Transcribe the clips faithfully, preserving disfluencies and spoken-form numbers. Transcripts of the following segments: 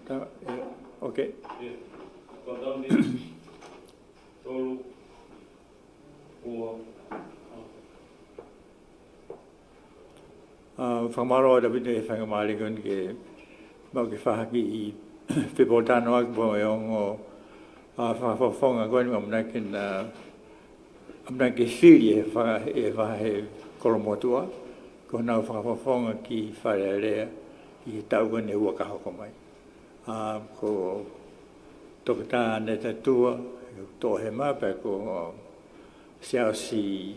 Ta-, ē, ok. Tolu, ua. ʻA, fakamālō ʻaupito he faingamālie ko eni ke mau ke fakahoko e fepōtalanoaʻaki mo e ongo, ʻa, fakafofonga ko eni, ʻamanaki naʻa, ʻamanaki ke fili ʻe he fa-, ʻe he Vahe Kolomotuʻa, ko honau fakafofonga ki Fale Alea, ʻi he taʻu ko eni ʻe ua ka hoko mai. ʻA, ko Toketā Neta Tua, ʻe toʻohema, pea ko Siaosi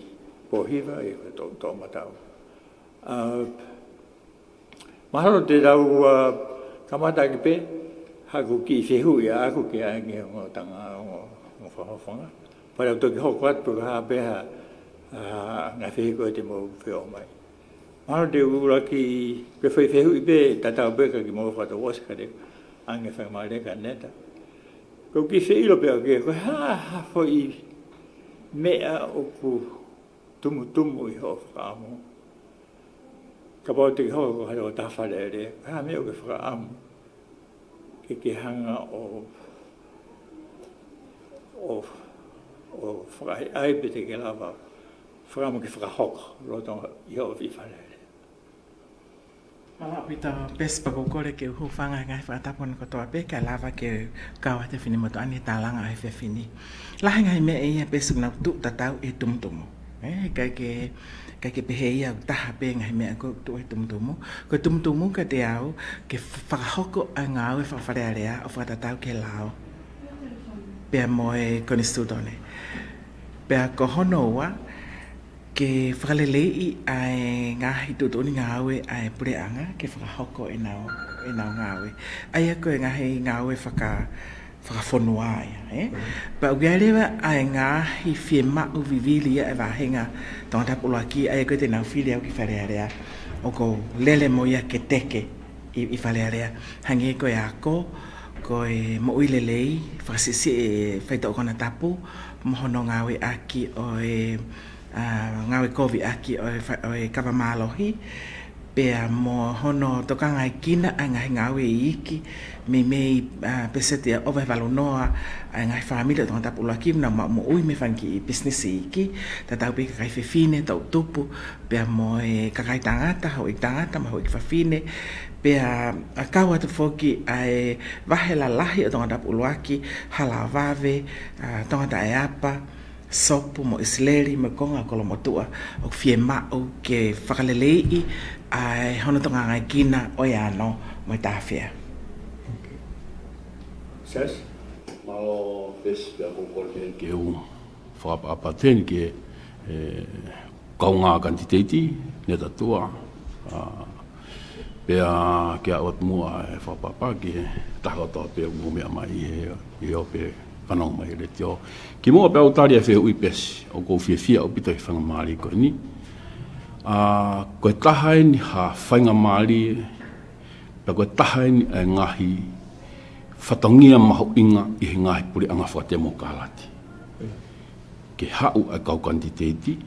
Pōhiva, ʻe ko e toʻomataʻu. ʻA, mahalo te tau, ʻa, kamata ʻaki pē haʻaku kiʻi fehuʻi ʻaʻaku ke ʻai ki he ongo tangata, ongo, ongo fakafofonga. Pea tau toki hoko atu ka hā pē ha, ʻa, ngaahi fehuʻi ko ē te mou feʻao mai. Mahalo te u ʻuluaki, ke fai fehuʻi pē, tatau pē ka kimuʻa fakatau ʻosi ka te ʻange faingamālie kia Neta. Ko e kiʻi feʻilo pē ʻaʻaku, ko e hā ha foʻi meʻa ʻoku tumutumu ʻi hoʻo fakaʻamu. Kapau te ke hoko ko ha taha Fale Alea, ko e hā ha meʻa ʻoku ke fakaʻamu ke ke hanga ʻo, ʻo, ʻo fakaʻaiʻai pe te ke lava fakaʻamu ke fakahoko lolotonga ʻi hoʻo ʻi Fale Alea. Mālō ʻaupito Pesi, pea ʻoku ou kole ke u hūfanga he ngaahi fakatapu ni kotoa pē, kae lava ke kau atu e finemotuʻa ni he tālanga ʻo e efiafi ni. Lahi e ngaahi meʻa ia Pesi ʻoku nau tuʻu tatau ʻi he tumutumu. Ē, ʻikai ke, ʻikai ke pehē ia ʻoku taha pē ngaahi meʻa ʻoku tuʻu he tumutumu. Ko e tumutumu kiate au, ke fakahoko ʻa e ngāue faka-Fale Alea ʻo fakatatau ki he lao pea mo e konisitūtone. Pea ko hono ua, ke fakaleleiʻi ʻa e ngaahi tuʻutuʻuni ngāue ʻa e puleʻanga, ke fakahoko ʻenau, ʻenau ngāue. ʻA ia ko e ngaahi ngāue faka-, fakafonua ia, ē? Pea ʻoku ʻi ai leva ʻa e ngaahi fiemaʻu vivili ia ʻa e vāhenga Tongatapu ʻUluaki, ʻa ia ko ē te nau fili au ki Fale Alea, ʻoku ou lele mo ia ke teke ʻi, ʻi Fale Alea. Hangē ko e ako, ko e moʻui lelei, fakasiʻisiʻi e faitoʻo konatapu, mo hono ngāueʻaki ʻo e, ʻa, ngāue koviʻaki ʻo e fa-, ʻo e kava mālohi, pea mo hono tokangaekina ʻa e ngaahi ngāue iiki, meimei, ʻa, peseti ʻe ʻova he valu noa ʻa e ngaahi fāmili ʻo Tongatapu ʻUluaki ʻoku nau maʻu moʻui mei he fanga kiʻi pisinisi iiki, tatau pē kakai fefine, toʻutupu, pea mo e kakai tangata, houʻeiki tangata, mo e houʻeiki fafine, pea ʻa, kau atu foki ʻa e vahe lalahi ʻo Tongatapu ʻUluaki, hala vave, ʻa, Tonga Taʻeapa, Sopu mo ʻIsileli mo e konga Kolomotuʻa, ʻoku fiemaʻu ke fakaleleiʻi ʻa e hono tokangaekina ʻo e ano mo e tāfea. Mālō Pesi, pea ʻoku ou kole ke u fakaʻapaʻapa atu heni ki he, ē, kaungā kanititeiti, Neta Tua, ʻa, pea ke aʻu atu muʻa e fakaʻapaʻapa ki he taha kotoa pē ʻoku mou meʻa mai ʻi he, ʻi he ʻope fanongo mai he letiō. Kimuʻa pea u tali e fehuʻi Pesi, ʻoku ou fiefia ʻaupito he faingamālie ko eni. ʻA, ko e taha eni ha faingamālie, pea ko e taha eni e ngaahi fatongia mahuʻinga ʻi he ngaahi puleʻanga fakatemokālati. Ke haʻu ʻa e kau kanititeiti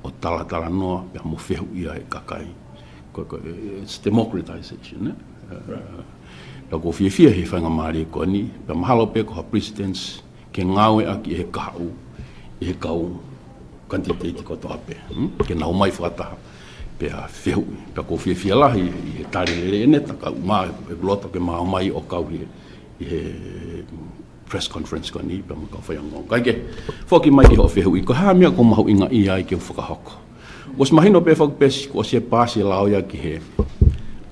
ʻo talatalanoa pea mo fehuʻia e kakai. Ko, ko, it's democratization, ē? Right. Pea ʻoku ou fiefia he faingamālie ko eni, pea mahalo pē ko ha precedence ke ngāueʻaki ʻe he kahaʻu, ʻe he kau kanititeiti kotoa pē, hmm? Ke nau ō mai fakataha, pea fehuʻi. Pea ʻoku ou fiefia lahi ʻi he tali lelei ʻe Neta, kae ʻumaʻā ʻeku loto ke ma ō mai ʻo kau ʻi he, ʻi he press conference ko eni, pea mo e kau faiongoongo. Kae kehe, foki mai ki hoʻo fehuʻi, ko e hā e meʻa ʻoku mahuʻingaʻia ai ke u fakahoko. ʻOsi mahino pē foki Pesi, kuo ʻosi e paasi e lao ia ki he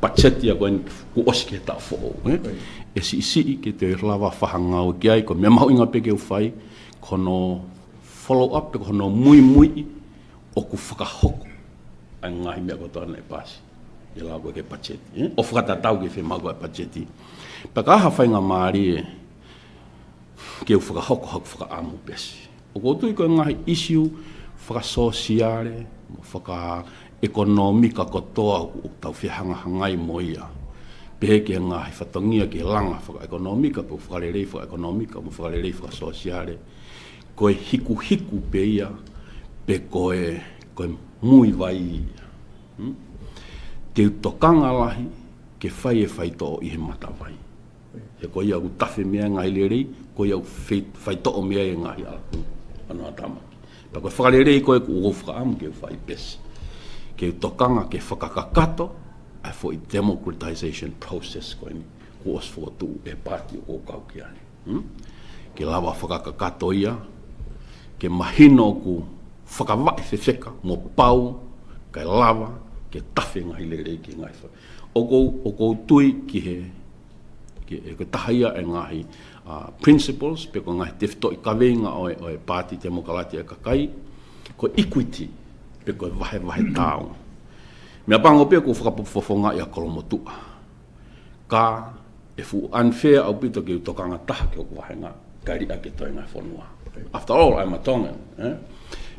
patiseti ia ko eni kuo ʻosi ki he taʻu foʻou, ē? ʻE siʻisiʻi ke te lava fakangāue ki ai, ko e meʻa mahuʻinga pē ke u fai, ko hono follow up, pe ko hono muimuiʻi ʻoku fakahoko ʻa e ngaahi meʻa kotoa naʻe paasi ʻi he lao ko ē ki he patiseti, ē? ʻO fakatatau ki he fiemaʻu ko ē ʻa e patiseti. Pea ka ʻi ai ha faingamālie ke u fakahoko haʻaku fakaʻamu Pesi. ʻOku ou tui ko e ngaahi ʻisiū fakasōsiale, mo fakaʻekonōmika kotoa ʻoku tau fehangahangai mo ia. Pehē ki he ngaahi fatongia ki he langa fakaʻekonōmika, pe ko e fakalelei fakaʻekonōmika, mo e fakalelei fakasōsiale. Ko e hikuhiku pē ia, pe ko e, ko e muivai ia. Hmm? Te u tokanga lahi ke fai e faitoʻo ʻi he matavai. He ko ia ʻoku tafe mei ai e ngaahi lelei, ko ia ʻoku fai, faitoʻo mei ai e ngaahi ʻalu ʻa e ngaahi tama. Pea ko e fakalelei ko ē ʻoku ou fakaʻamu ke u fai, Pesi, ke u tokanga ke fakakakato ʻa e foʻi democratization process ko eni kuo ʻosi fokotuʻu ʻe he paati ʻoku ou kau ki ai. Hmm? Ke lava fakakakato ia, ke mahino ʻoku fakavaʻe fefeka mo pau, kae lava ke tafe e ngaahi lelei ki he ngaahi fa-. ʻOku ou, ʻoku ou tui ki he, ki he, ko e taha ia e ngaahi, uh, principles, pe ko e ngaahi tefitoʻi kaveinga ʻo e, ʻo e Paati Temokalati ʻa e Kakai, ko e equity, pe ko e vahevahe taau. Meʻapango pē ʻoku ou fakafofongaʻi ʻa Kolomotuʻa. Ka ʻe fuʻu unfair ʻaupito ke u tokanga taha ki hoku vāhenga, kae liʻaki e toenga e fonua. After all, I'm a Tongan, eh?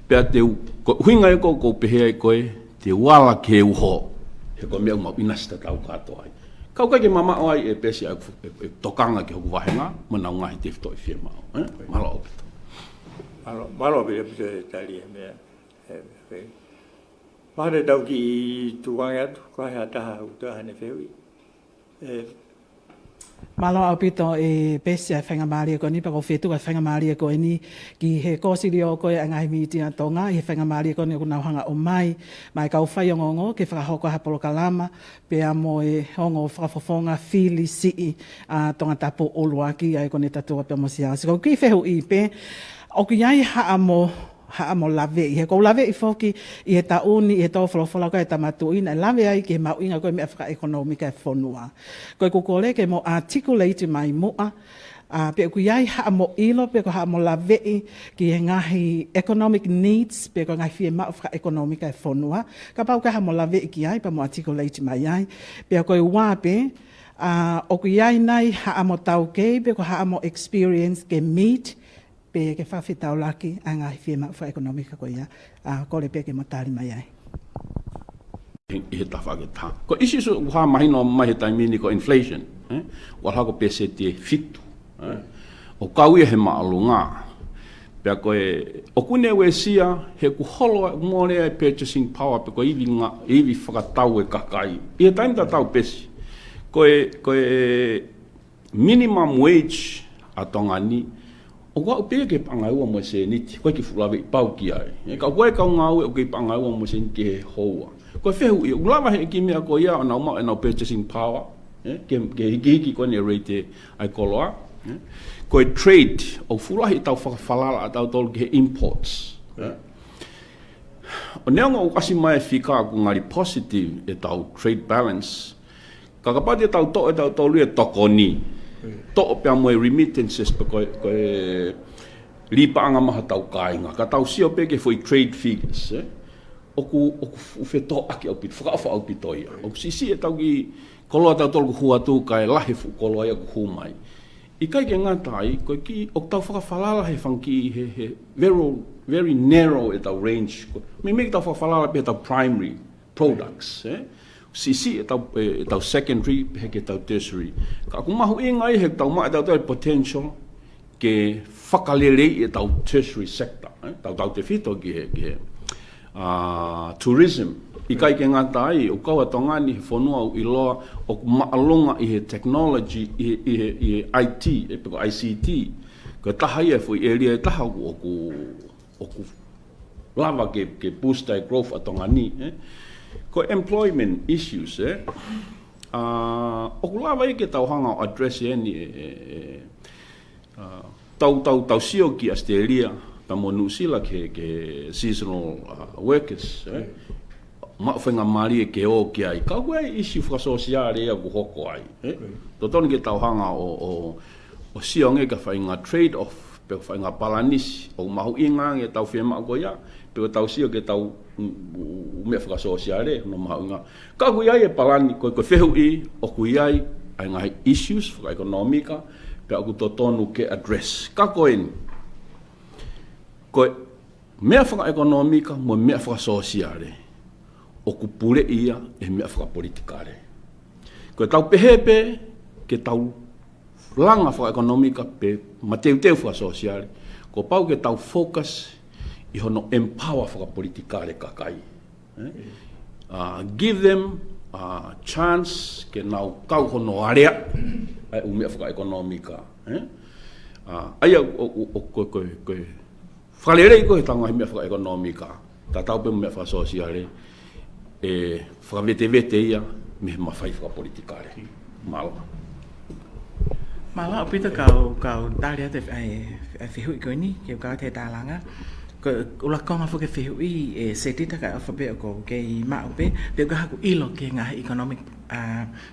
Pea te u, ko e ʻuhinga ia ʻoku ou pehē ai ko ē, te u ala ki he uho, he ko e meʻa ʻoku mau ʻinasi tatau kātoa ai. Ka ʻoku ʻikai ke mamaʻo ai ʻe Pesi ʻa e, e, e tokanga ki hoku vāhenga, mo ʻenau ngaahi tefitoʻi fiemaʻu, eh? Mālō ʻaupito. Mālō, mālō ʻaupito, ʻaupito e tali e meʻa. Eh, eh. Mahalo te tau kiʻi tukuange atu, ko e hā ha taha ʻoku toe ʻi ai haʻane fehuʻi. Eh. Mālō ʻaupito ʻe Pesi ʻa e faingamālie ko eni, pea ʻoku ou fie tuku ʻa e faingamālie ko eni ki he kōsilio ko ē ʻa e ngaahi mītia Tonga, ʻi he faingamālie ko eni ʻoku nau hanga ʻo ʻomai mai e kau faiongoongo ke fakahoko ha polokalama, pea mo e ongo fakafofonga fili siʻi ʻa Tongatapu ʻUluaki, ʻa ia ko Netatua pea mo Siaosi. Ko e kiʻi fehuʻi pē, ʻoku ʻi ai haʻamo, haʻamo laveʻi, he ʻoku ou laveʻi foki ʻi he taʻu ni, ʻi he tō folofola ko ē ʻa e Tama Tuʻi naʻe lave ai ki he mahuʻinga ko ē meʻa fakaʻekonōmika e fonua. Ko ʻeku kole ke mo articulate mai muʻa, ʻa, pe ʻoku ʻi ai haʻamo ʻilo, pe ko haʻamo laveʻi ki he ngaahi economic needs, pe ko e ngaahi fiemaʻu fakaʻekonōmika e fonua. Kapau ʻoku ʻi ai haʻamo laveʻi ki ai, pea mo articulate mai ai. Pea ko e ua pē, ʻa, ʻoku ʻi ai nai haʻamo taukei, pe ko haʻamo experience ke meet, pe ke fakafetaulaki ʻa e ngaahi fiemaʻu fakaʻekonōmika ko ia. ʻA, kole pē ke mo tali mai ai. ʻI, ʻi he tafaʻaki ʻe taha. Ko e ʻisiusi ʻoku hā mahino mai he taimi ni ko e inflation, eh? ʻOku ʻalu hake ko e peseti ʻe fitu, eh? ʻOku kau ia he māʻolunga. Pea ko e, ʻoku ne uesia, he ʻoku holo ai, mole ai e purchasing power, pe ko e ivi nga-, ivi fakatau e kakai. ʻI he taimi tatau, Pesi, ko e, ko e minimum wage ʻa Tonga ni, ʻoku aʻu pē ki he paʻanga ʻe ua mo e sēniti, ʻoku ʻikai ke fuʻu laveʻi pau ki ai. ʻE, ka ko e kau ngāue ʻoku ʻikai paʻanga ʻe ua mo e sēniti ki he houa. Ko e fehuʻi, ʻoku lava ʻe he kiʻi meʻa ko ia ʻo nau maʻu ʻenau purchasing power, ʻe, ke, ke hikihiki ko eni e rate ʻa e koloa, ʻe. Ko e trade, ʻoku fuʻu lahi ʻetau fakafalala ʻatautolu ki he imports, ʻe. ʻO neongo ʻoku ʻasi mai e fika ʻoku ngali positive ʻetau trade balance, ka kapau te tau toʻo ʻe tautolu e tokoni, toʻo pea mo e remittances pe ko e, ko e lī paʻanga maʻa hotau kāinga. Ka tau sio pē ki he foʻi trade figures, ʻe. ʻOku, ʻoku fuʻu fetōʻaki ʻaupito, fakaʻofa ʻaupito ia. ʻOku siʻisiʻi ʻetau kiʻi koloa ʻatautolu ʻoku hū atu kae lahi e fuʻu koloa ia ʻoku hū mai. ʻIkai ke ngata ai, ko e kiʻi, ʻoku tau fakafalala he fanga kiʻi, he, he very, very narrow ʻetau range. Ko, meimei ke tau fakafalala pē he ʻetau primary products, ʻe? Siʻisiʻi ʻetau, ʻe, ʻetau secondary, pehē ki heʻetau tertiary. Ka ʻoku mahuʻinga ia he ʻoku tau maʻu ʻe tautolu e potential ke fakaleleiʻi ʻetau tertiary sector, ʻe? Tautautefito ki he, ki he, ʻa, tourism. ʻIkai ke ngata ai, ʻoku kau ʻa Tonga ni he fonua ʻoku ʻiloa ʻoku māʻolunga ʻi he technology, ʻi he, ʻi he, ʻi he I T, ʻe, pe ko e I C T. Ko e taha ia e foʻi area ʻe taha ʻoku, ʻoku, ʻoku lava ke, ke boost ai e growth ʻa Tonga ni, ʻe? Ko e employment issues, ʻe? ʻA, ʻoku lava ia ke tau hanga ʻo address eni, ʻe, ʻe, ʻe, ʻa, tau, tau, tau sio ki ʻAositelēlia, pea mo Nuʻusila ki he, ki he seasonal, ʻa, workers, ʻe? Maʻu faingamālie ke ō ki ai. Ka ko e issue fakasōsiale ia ʻoku hoko ai, ʻe? Totonu ke tau hanga ʻo, ʻo, ʻo sio ange ki ha faʻahinga trade-off, pe ko ha faʻahinga palanisi, ʻoku mahuʻinga ange ʻetau fiemaʻu ko ia, pe ko ʻetau sio ki heʻetau, mm, mm, meʻa fakasōsiale, hono mahuʻinga. Ka ʻoku ʻi ai e palani, ko, ko e fehuʻi, ʻoku ʻi ai ʻa e ngaahi issues fakaʻekonōmika, pea ʻoku totonu ke address. Ka ko eni, ko e meʻa fakaʻekonōmika mo e meʻa fakasōsiale, ʻoku puleʻi ia ʻe he meʻa fakapolitikale. Ko ʻetau pehē pē ke tau langa fakaʻekonōmika pe mateuteu fakasōsiale, kuo pau ke tau focus ʻi hono empower fakapolitikale e kakai. ʻE? Uh, give them, uh, chance ke nau kau hono alea, ʻa e ʻū meʻa fakaʻekonōmika, ē? ʻA, ʻa ia ʻo, ʻo, ʻo, ko, ko, ko, fakalelei ko e tau ngaahi meʻa fakaʻekonōmika, tatau pē mo e meʻa fakasōsiale, ʻe fakavetevete ia mei he mafai fakapolitikale. Mālō. Mālō ʻaupito kau, kau tali atu ʻa e, ʻa e fehuʻi ko eni, ke u kau atu he tālanga. Ko e ʻuluaki konga foki e fehuʻi, ʻe Setita, ka ʻofa pē ʻoku ou kei maʻu pē, pe ʻoku ʻi ai haʻaku ʻilo ki he ngaahi economic, ʻa,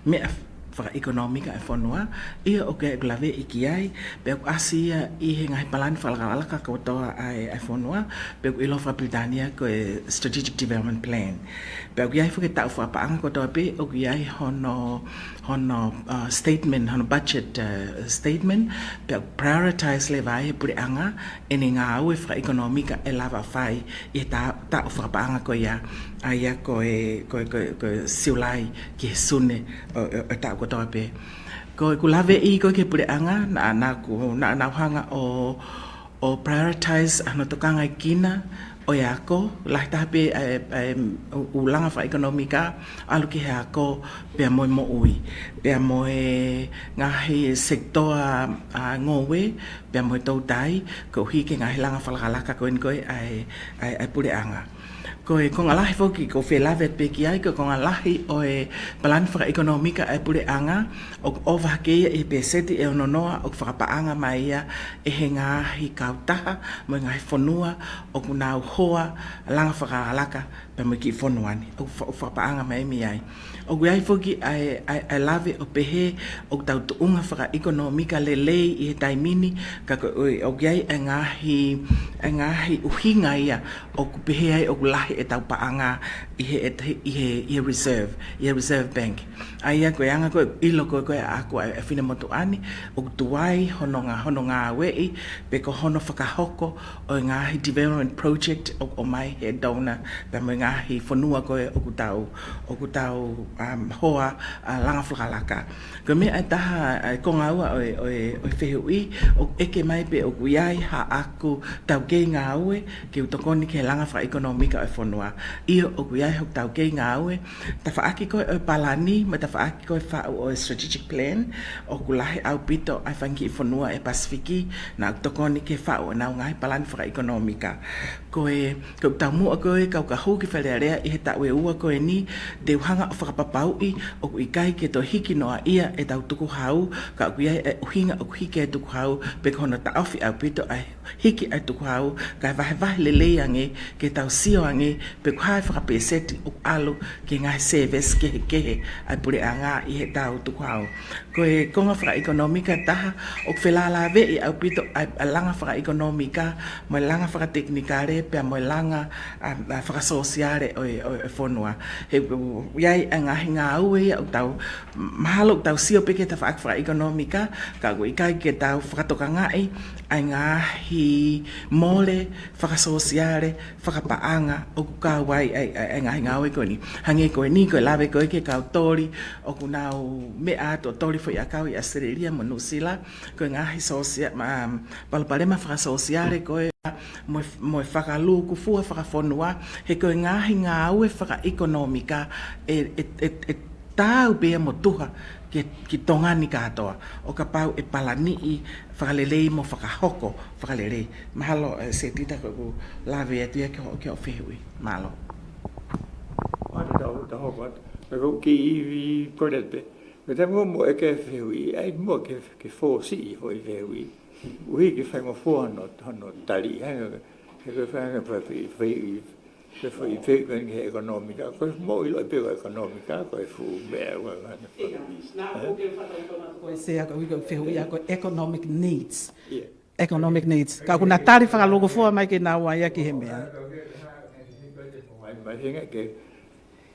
meʻa fakaʻekonōmika ʻa e fonua, ʻio ʻoku ʻi ai ʻeku laveʻi ki ai, pea ʻoku ʻasi ia ʻi he ngaahi palani fakalakalaka kotoa ʻa e, ʻa e fonua, pe ʻoku ʻiloa fakapilitānia ko e Strategic Development Plan. Pea ʻoku ʻi ai foki e taʻu fakapaʻanga kotoa pē, ʻoku ʻi ai hono, hono, uh, statement, hono budget, uh, statement, pea ʻoku prioritize leva ai ʻe he puleʻanga ʻene ngāue fakaʻekonōmika ʻe lava fai ʻi he ta-, taʻu fakapaʻanga ko ia, ʻa ia ko e, ko e, ko e, ko e Siulai ki he Sune ʻo, ʻo, ʻo e taʻu kotoa pē. Ko ʻeku laveʻi ko ē ki he puleʻanga, naʻa, naʻa ku, naʻa, naʻa nau hanga ʻo, ʻo prioritize ʻa hono tokangaekina ʻo e ako, lahi taha pē ʻa e, ʻa e, ʻū, ʻū langa fakaʻekonōmika, ʻalu ki he ako, pea mo e moʻui, pea mo e ngaahi sekitoa, ʻa, ngoue, pea mo e toutai, koeʻuhi ko e ngaahi langa fakalakalaka ko eni ko ē ʻa e, ʻa e, ʻa e puleʻanga. Ko e konga lahi foki ʻoku ou fie lave pē ki ai, ko e konga lahi ʻo e palani fakaʻekonōmika ʻa e puleʻanga, ʻoku ʻova hake ia ʻi he pēseti ʻe ono noa ʻoku fakapaʻanga mai ia ʻe he ngaahi kautaha mo e ngaahi fonua ʻoku nau hoa langa fakalakalaka pea mo e kiʻi fonua ni, ʻoku fa-, ʻoku fakapaʻanga mai mei ai. ʻOku ʻi ai foki ʻa e, ʻa e, ʻa e lave ʻo pehē ʻoku tau tuʻunga fakaʻekonōmika lelei ʻi he taimi ni, ka ko e, ʻoku ʻi ai ʻa e ngaahi, ʻa e ngaahi ʻuhinga ia ʻoku pehē ai ʻoku lahi ʻetau paʻanga ʻi he, ʻi he, ʻi he reserve, ʻi he Reserve Bank. ʻA ia ko e anga ko ē ʻilo ko ē ko ē ʻaʻaku ʻa e finemotuʻa ni, ʻoku tuai hono ngā-, hono ngāueʻi, pe ko hono fakahoko ʻo e ngaahi development project ʻoku ʻomai ʻe he donor, pea mo e ngaahi fonua ko ē ʻoku tau, ʻoku tau, um, hoa, ʻa, langa fakalakalaka. Ko e meʻa ʻe taha, ʻa e konga ua ʻo e, ʻo e, ʻo e fehuʻi, ʻoku ʻeke mai pe ʻoku ʻi ai haʻaku taukei ngāue ke u tokoni ki he langa fakaʻekonōmika ʻo e fonua. ʻIo, ʻoku ʻi ai hoku taukei ngāue, tafaʻaki ko ē ʻo e palani, mo e tafaʻaki ko ē faʻu ʻo e strategic plan, ʻoku lahi ʻaupito ʻa e fanga kiʻi fonua ʻi he Pasifiki naʻa ku tokoni ki he faʻu ʻenau ngaahi palani fakaʻekonōmika. Ko e, ko e taumuʻa ko ē kau ka hū ki Fale Alea ʻi he taʻu ʻe ua ko eni, te u hanga ʻo fakapapauʻi ʻoku ʻikai ke toe hiki noaʻia ʻetau tukuhau, ka ʻoku ʻi ai e ʻuhinga ʻoku hiki ai e tukuhau, pe ko hono taʻofi ʻaupito ʻa e hiki ʻa e tukuhau, kae vahevahe lelei ange, ke tau sio ange pe ko e hā e fakapēseti ʻoku ʻalu ki he ngaahi service kehekehe ʻa e puleʻanga ʻi heʻetau tukuhau. Ko e konga fakaʻekonōmika ʻe taha, ʻoku felālāveʻi ʻaupito ʻa e, ʻa e langa fakaʻekonōmika, mo e langa fakatekinikale, pea mo e langa, ʻa, ʻa, fakasōsiale ʻo e, ʻo e, ʻo e fonua. He ʻoku ʻi ai ʻa e ngaahi ngāue ia ʻoku tau, mahalo ʻoku tau sio pē ki he tafaʻaki fakaʻekonōmika, ka ʻoku ʻikai ke tau fakatokangaʻi ʻa e ngaahi mole fakasōsiale, fakapaʻanga ʻoku kau ai ʻa e, ʻa e, ʻa e ngaahi ngāue ko eni. Hangē ko eni ko e lave ko ē ki he kau toli ʻoku nau meʻa atu ʻo toli foʻi ʻakau ʻi ʻAositelēlia mo Nuʻusila, ko e ngaahi sōsia-, ma, palopalema fakasōsiale ko ē mo e, mo e fakalūkufua fakafonua, he ko e ngaahi ngāue fakaʻekonōmika ʻe, ʻe, ʻe, ʻe taau pē ia mo tuha ki, ki Tonga ni kātoa, ʻo kapau ʻe palaniʻi fakalelei mo fakahoko fakalelei. Mahalo, ʻe, Setita, ko ʻeku lave atu ia ki hoʻo, ki hoʻo fehuʻi. Mālō. Mālō, tau, tau hoko atu. Ko e kiʻi, kiʻi pole pē. Ko e taimi ʻoku mou ʻeke fehuʻi, ʻai muʻa ke, ke fōsiʻi hoʻo fehuʻi. ʻUhi ke faingofua hono, hono tali, hangē, he ko e fai, fai, fai, fai, fai, fai, fai, fai, fai, he ʻekonōmika. Ko e mou ʻilo pē ko e ʻekonōmika, ko e fuʻu meʻa, ua, ua, ua. Ko e sea, ko e fehuʻi ia ko e economic needs. Ia. Economic needs. Ka ʻoku na tali fakalūkufua mai kinaua ia ki he meʻa. Mai, mai, hangē ke,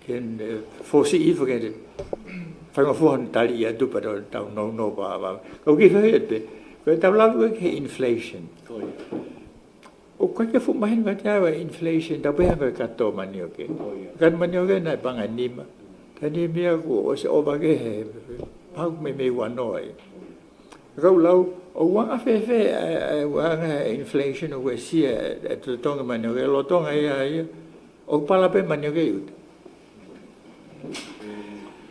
ke, ʻe, fōsiʻi foki ke faingofua hono tali ia tupa tau, tau nounou pa, pa. Ka ʻoku kiʻi fehuʻi atu pē, ko ʻetau lave ko ē ki he inflation. ʻOku ʻikai ke fuʻu mahino kiate au e inflation, tau pehē ko e kato manioke. Kato manioke naʻe paʻanga ʻe nima. Ka nima ia kuo ʻosi ʻova kehe, pau mei, mei ua noa ia. Ka u lau, ʻoku anga fēfē, ʻa, ʻa, ʻa e inflation ʻoku ʻasi ʻa e, ʻa e totongi manioke, lolotonga ia, ia. ʻOku pala pē manioke ʻi ʻuta.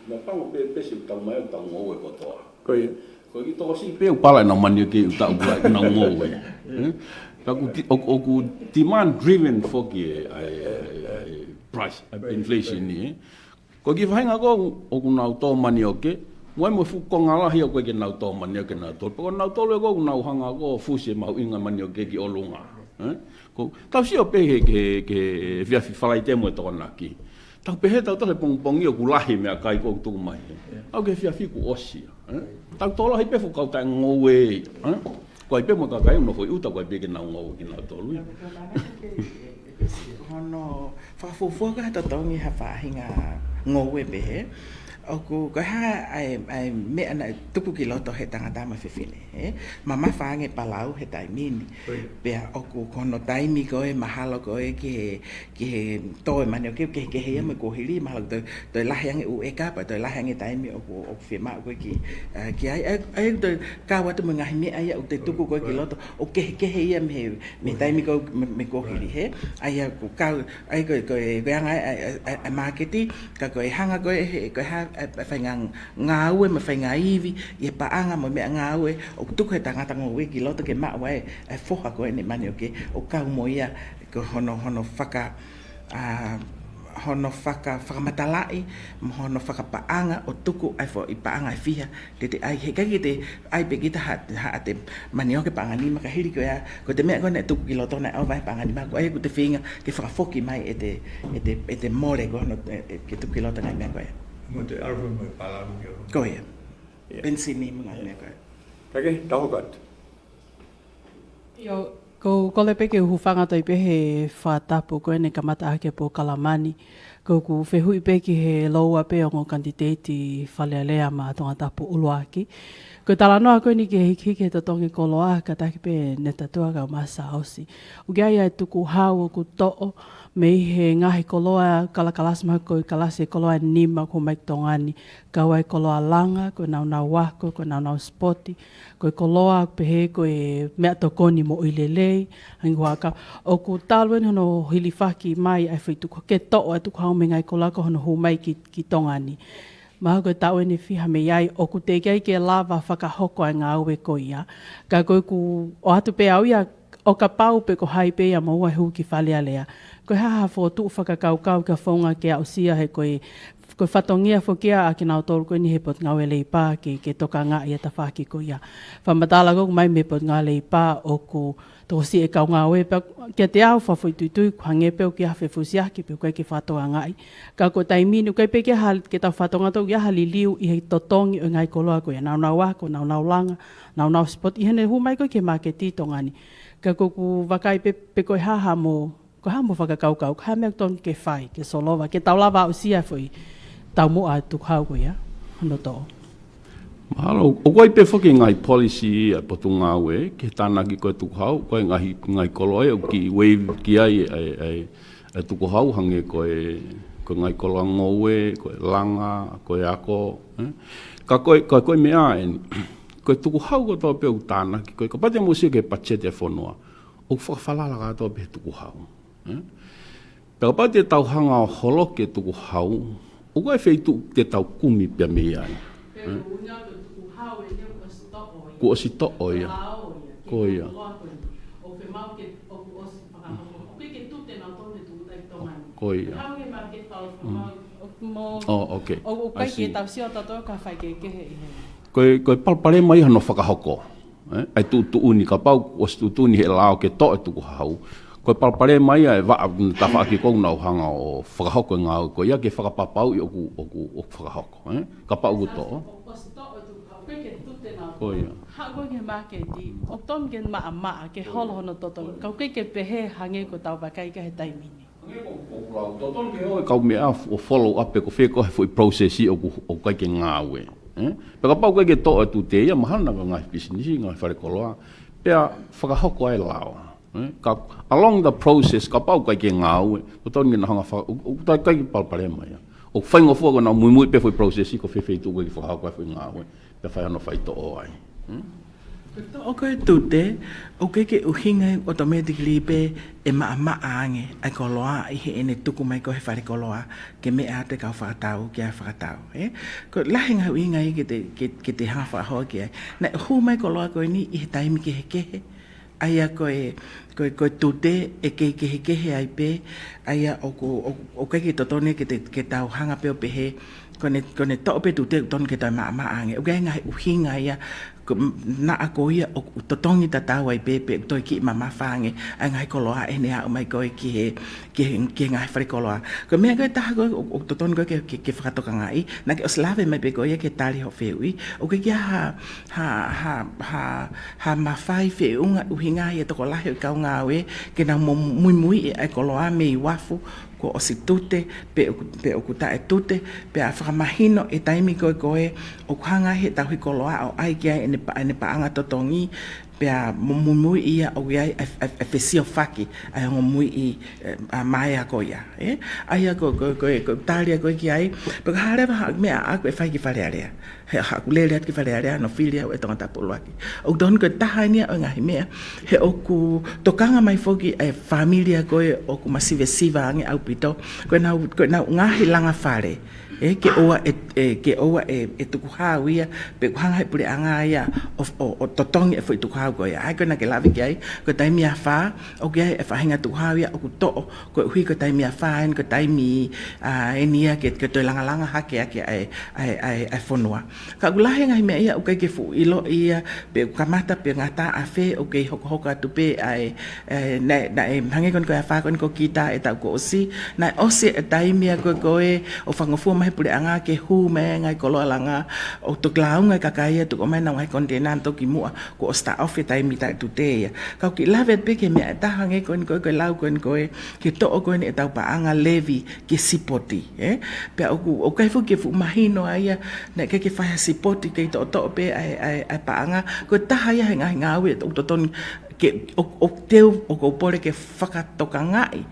Naʻa pango pē, pē si tau mai ʻo tau ngoue kotoa. Ko ia. Ko Ko e tokosiʻi pē ʻoku pala ʻenau manioke ʻi he taʻu ʻoku ʻi ai ʻenau ngoue. Eh? Ka ʻoku ti-, ʻoku, ʻoku demand driven foki ʻe, ʻa e, ʻa e, ʻa e price, ʻa e inflation ni, eh? Ko e kiʻi faʻahinga ko ē ʻoku nau tō manioke, mo e mo e fuʻu konga lahi ʻoku ʻikai ke nau tō manioke nautolu. Pea ko nautolu ē ʻoku nau hanga ko ē ʻo fusi e mahuʻinga manioke ki ʻolunga. Eh? Ko, tau sio pē ki he, ki he, ki he efiafi Falaite mo e Tokonaki. Tau pehē tautolu he pongipongi ʻoku lahi e meʻakai ʻoku tuku mai. ʻAʻu ki he efiafi kuo ʻosi ia. Eh? Tau tō lahi pē fuʻu kau taʻengoue. Eh? Ko ai pē mo e kakai ʻoku nofo ʻi ʻuta, ko ai pē ke nau ngoue kinautolu ia. Hono fakafuofua ka totongi ha faʻahinga ngoue pehē. ʻOku, ko e hā ʻa e, ʻa e meʻa naʻe tuku ki loto he tangata mo e fefine, eh? Mamafa ange palau he taimi ni. Pea ʻoku ko hono taimi ko ē mahalo ko ē ki he, ki he tō e manioke ʻoku kehekehe ia mo e kuohili, mahalo ko e toe, toe lahi ange ʻū ʻeka, pea toe lahi ange taimi ʻoku, ʻoku fiemaʻu ko ē ki, eh, ki ai, ʻa e, ʻa e toe kau atu mo e ngaahi meʻa ia ʻoku te tuku ko ē ki loto, ʻoku kehekehe ia mei he, mei he taimi ko ē mei, mei he kuohili, he? ʻA ia ʻoku kau, ʻa ia ko e, ko e, ko e anga ʻa e, ʻa e, ʻa e, ʻa e māketi, ka ko e hanga ko ē, he, ko e hā, ʻa e, ʻa e faʻahinga ngāue mo e faʻahinga ivi ʻi he paʻanga mo e meʻangāue ʻoku tuku he tangata ngoue ki loto ke maʻu ai ʻa e foha ko eni manioke ʻo kau mo ia ko hono, hono faka-, ʻa, hono faka-, fakamatalaʻi, mo hono fakapaʻanga ʻo tuku ʻa e foʻi paʻanga ʻe fiha te te ʻai. He ʻikai ke te ʻai pē kita ha, ha ʻete manioke paʻanga nima ka hili ko ia, ko ʻete meʻa ko ē naʻe tuku ki loto naʻe ʻova he paʻanga nima, ko ia ʻoku te feinga ke fakafoki mai ʻete, ʻete, ʻete mole ko hono, ʻe, ʻe, ke tuku ki loto ngaahi meʻa ko ia. Mo te alfa mo e palamu ki o. Ko ia. Ia. Penisini mo e ngaahi meʻa ko ia. Ka ke, tau hoko atu. ʻIo, ʻoku ou kole pē ke u hūfanga atu ai pē he fakatapu ko eni kamata ʻaki e polokalama ni. ʻOku ou fehuʻi pē ki he lōua pē ongo kanititeiti Fale Alea maʻa Tongatapu ʻUluaki. Ko e talanoa ko eni ki he hikihiki he totongi koloa, kātaki pē Netatua kae ʻumaʻā Saosi. ʻOku ʻi ai ʻa e tukuhau ʻoku toʻo mei he ngaahi koloa kalakalasi mahalo ko e kalasi e koloa ʻe nima ʻoku ʻomai ki Tonga ni. Kau ai e koloa langa, ko e naunau ako, ko e naunau sipoti, ko e koloa pehē ko e meʻatokoni moʻui lelei, hangē ko ia ka ʻoku talu eni hono hilifaki mai ʻa e foʻi tuku-, ke toʻo ʻa e tukuhau mei he ngaahi koloa ko hono hū mai ki, ki Tonga ni. Mahalo ko e taʻu eni ʻe fiha mei ai, ʻoku teʻeki ai ke lava fakahoko ʻa e ngāue ko ia. Ka ko ʻeku ʻoatu pē au ia, ʻo kapau pē ko hai pē ia moua ʻe hū ki Fale Alea, ko e hā ha fokotuʻu fakakaukau ki ha founga ke aʻusia he ko e, ko e fatongia foki ia ʻa kinautolu ko eni he Potungāue Leipa ke, ke tokangaʻi e tafaʻaki ko ia. Fakamatala ko ē ʻoku ʻomai mei he Potungāue Leipa ʻoku tokosiʻi e kau ngāue pea kiate au fakafoʻituitui ʻoku hangē pē ʻoku ʻi ai ha fefusiaki pē ʻoku ʻikai ke fakatokangaʻi. Ka ko e taimi ni ʻoku ʻikai pē ke ha, ke tau fakatokangaʻi ʻoku ʻi ai ha liliu ʻi he totongi ʻo e ngaahi koloa ko ia, naunau ako, naunau langa, naunau sipoti, ʻi heʻene hū mai ko ē ki he māketi ʻi Tonga ni. Ka ko ʻeku vakai pē, pe ko e hā haʻamo, ko e hā hoʻomo fakakaukau, ko e hā e meʻa ʻoku totonu ke fai, ke solova, ke tau lava aʻusia e foʻi taumuʻa e tukuhau ko ia, hono toʻo. Mahalo, ʻoku ʻi ai pē foki e ngaahi policy ʻa e Potungāue, ke tānaki ko ē e tukuhau, ko e ngaahi, ngaahi koloa ia ʻoku kiʻi waive ki ai, ʻa e, ʻa e, ʻa e tukuhau hangē ko e, ko e ngaahi koloa ngoue, ko e langa, ko e ako, eh? Ka ko e, ka ko e meʻa eni, ko e tukuhau kotoa pē ʻoku tānaki, ko e kapau te mou sio ki he patiseti e fonua, ʻoku fakafalala kotoa pē he tukuhau, eh? Pea kapau te tau hanga ʻo holoki e tukuhau, ʻoku ʻi ai e feituʻu te tau kumi pea mei ai. Pea ko e ʻuhinga ko e tukuhau eni kuo ʻosi toʻo ia. Kuo ʻosi toʻo ia. Lao ia. Ko ia. Ko e koloa ko eni. ʻOku fiemaʻu ke, ʻoku ʻosi fakahoko. ʻOku ʻikai ke tute nautolu he tuʻu tai Tonga ni. Ko ia. Hau ke market pau, mm, mau, ʻoku mo-, oh, okay. ʻOku, ʻoku ʻikai ke tau sio tautolu ki ha faikehekehe ʻi heni. Ko e, ko e palopalema ia hono fakahoko. Eh, ʻa e tuʻutuʻuni kapau, ʻosi tuʻutuʻuni he lao ke toʻo e tukuhau. Ko e palopalema ia e vaʻa tafaʻaki ʻoku nau hanga ʻo fakahoko e ngāue ko ia ke fakapapauʻi ʻoku, ʻoku, ʻoku fakahoko, eh? Kapau ʻoku toʻo. ʻOsi toʻo e tukuhau, ʻoku ʻikai ke tute nautolu. Ko ia. Haʻu ko ē ki he māketi, ʻoku totonu ke maʻamaʻa, ke holo hono totongi. Ka ʻoku ʻikai ke pehē hangē ko ʻetau vakai ki ai he taimi ni. Hangē ko, ko ʻeku lau, totonu ke ʻoua e kau meʻa ʻo follow up pe ko fē ko ē he foʻi process ʻoku, ʻoku ʻikai ke ngāue. Eh? Pea kapau ʻoku ʻikai ke toʻo e tute ia, mahalo naʻa ko e ngaahi pisinisi, ngaahi fale koloa. Pea fakahoko ai e lao. Eh? Ka, along the process, kapau ʻoku ʻikai ke ngāue, totonu ke nau hanga fa-, ʻo, ʻo, ʻikai ke palopalema ia. ʻOku faingofua ke nau muimui pē foʻi process ko fē feituʻu ʻoku ʻikai ke fakahoko ai foʻi ngāue. Pea fai hono faitoʻo ai. Hmm? Toʻo ko ē tute, ʻoku ʻikai ke ʻuhinga ia automatically pē ʻe maʻamaʻa ange ʻa e koloa ʻi heʻene tuku mai ko ē he fale koloa ke meʻa atu e kau fakatau, ke fakatau, ē? Ko e lahi e ngaahi ʻuhinga ia ke te, ke, ke te hanga fakahoa ki ai. Naʻe hū mai e koloa ko eni ʻi he taimi kehekehe, ʻa ia ko e, ko e, ko e tute ʻe kei kehekehe ai pē, ʻa ia ʻoku, ʻoku, ʻoku ʻikai ke totonu ia ke te, ke tau hanga pē ʻo pehē, ko ʻene, ko ʻene toʻo pē tute ʻoku tonu ke toe maʻamaʻa ange. ʻOku ʻi ai e ngaahi ʻuhinga ia, ko, naʻa ko ia ʻoku totongi tatau ai pē, pe ʻoku toe kiʻi mamafa ange ʻa e ngaahi koloa ʻi heʻene aʻu mai ko ē ki he, ki he, ki he ngaahi fale koloa. Ko e meʻa ko ē ʻe taha ko ē ʻoku, ʻoku totonu ko ē ke, ke, ke fakatokangaʻi, naʻa ke ʻosi lave mai pē koe ia ki he tali hoʻo fehuʻi. ʻOku ʻikai ke ʻi ai ha, ha, ha, ha, ha mafai feʻunga ʻuhinga ia ʻa e tokolahi ʻo e kau ngāue ke nau mo-, muimuiʻi ʻa e koloa mei uafu kuo ʻosi tute, pe ʻoku, pe ʻoku taʻetute, pea fakamahino e taimi ko ē ko ē ʻoku hanga ai he tauhi koloa ʻo ʻai ki ai ʻene pa-, ʻene paʻanga totongi, pea mo-, muimuiʻi ia ʻoku ʻi ai ʻa e, ʻa e, ʻa e fesiofaki ʻa e ongo muiʻi, ē, ʻa e maea ko ia, ē? ʻA ia ko, ko, ko, ko e tali ʻa koe ki ai, pe ko e hā leva ha meʻa ʻaʻaku ʻe fai ki Fale Alea. He ʻaʻaku lele atu ki Fale Alea, hono fili au ʻe Tongatapu ʻUluaki. ʻOku totonu ko e taha eni ia ʻo e ngaahi meʻa, he ʻoku tokanga mai foki e fāmili ʻa koe ʻoku masivesiva ange ʻaupito, ko ʻenau, ko ʻenau ngaahi langa fale, ē, ke ʻoua ʻe, ʻe, ke ʻoua ʻe, ʻe tukuhau ia, pe ʻoku hanga he puleʻanga ia ʻo, ʻo, ʻo totongi e foʻi tukuhau ko ia. ʻA ia ko ē naʻa ke lave ki ai, ko e taimi afā, ʻoku ʻi ai e faʻahinga tukuhau ia ʻoku toʻo, koeʻuhi ko e taimi afā eni, ko e taimi, ā, eni ia ke, ke toe langalanga hake ʻaki ʻa e, ʻa e, ʻa e, ʻa e fonua. Ka ʻoku lahi e ngaahi meʻa ia ʻoku ʻikai ke fuʻu ʻilo ia, pe ʻoku kamata pe ngata ʻafē, ʻoku kei hokohoko atu pē ʻa e, ē, naʻe, naʻe hangē ko eni ko e afā ko eni ko Kita ʻi he taʻu kuo ʻosi, naʻe ʻosi e taimi ia ko ē ko ē ʻo fakangofua mai he puleʻanga ke hū mai e ngaahi koloa langa, ʻo toki lāunga e kakai ia ʻo tuku mai ʻenau ngaahi konitena ʻo toki muʻa, kuo ʻosi taʻofi e taimi taʻetute ia. Ka ʻoku kiʻi lave atu pē ki he meʻa ʻe taha hangē ko eni ko ē, ko e lau ko eni ko ē, ke toʻo ko eni ʻetau paʻanga levy ki he sipoti, ē? Pea ʻoku, ʻoku ʻikai foki ke fuʻu mahino ʻa ia, naʻe ʻikai ke fai ha sipoti, kei toʻotoʻo pē ʻa e, ʻa e, ʻa e paʻanga. Ko e taha ia he ngaahi ngāue ʻoku totonu ke, ʻo, ʻoku teu, ʻoku ou pole ke fakatokangaʻi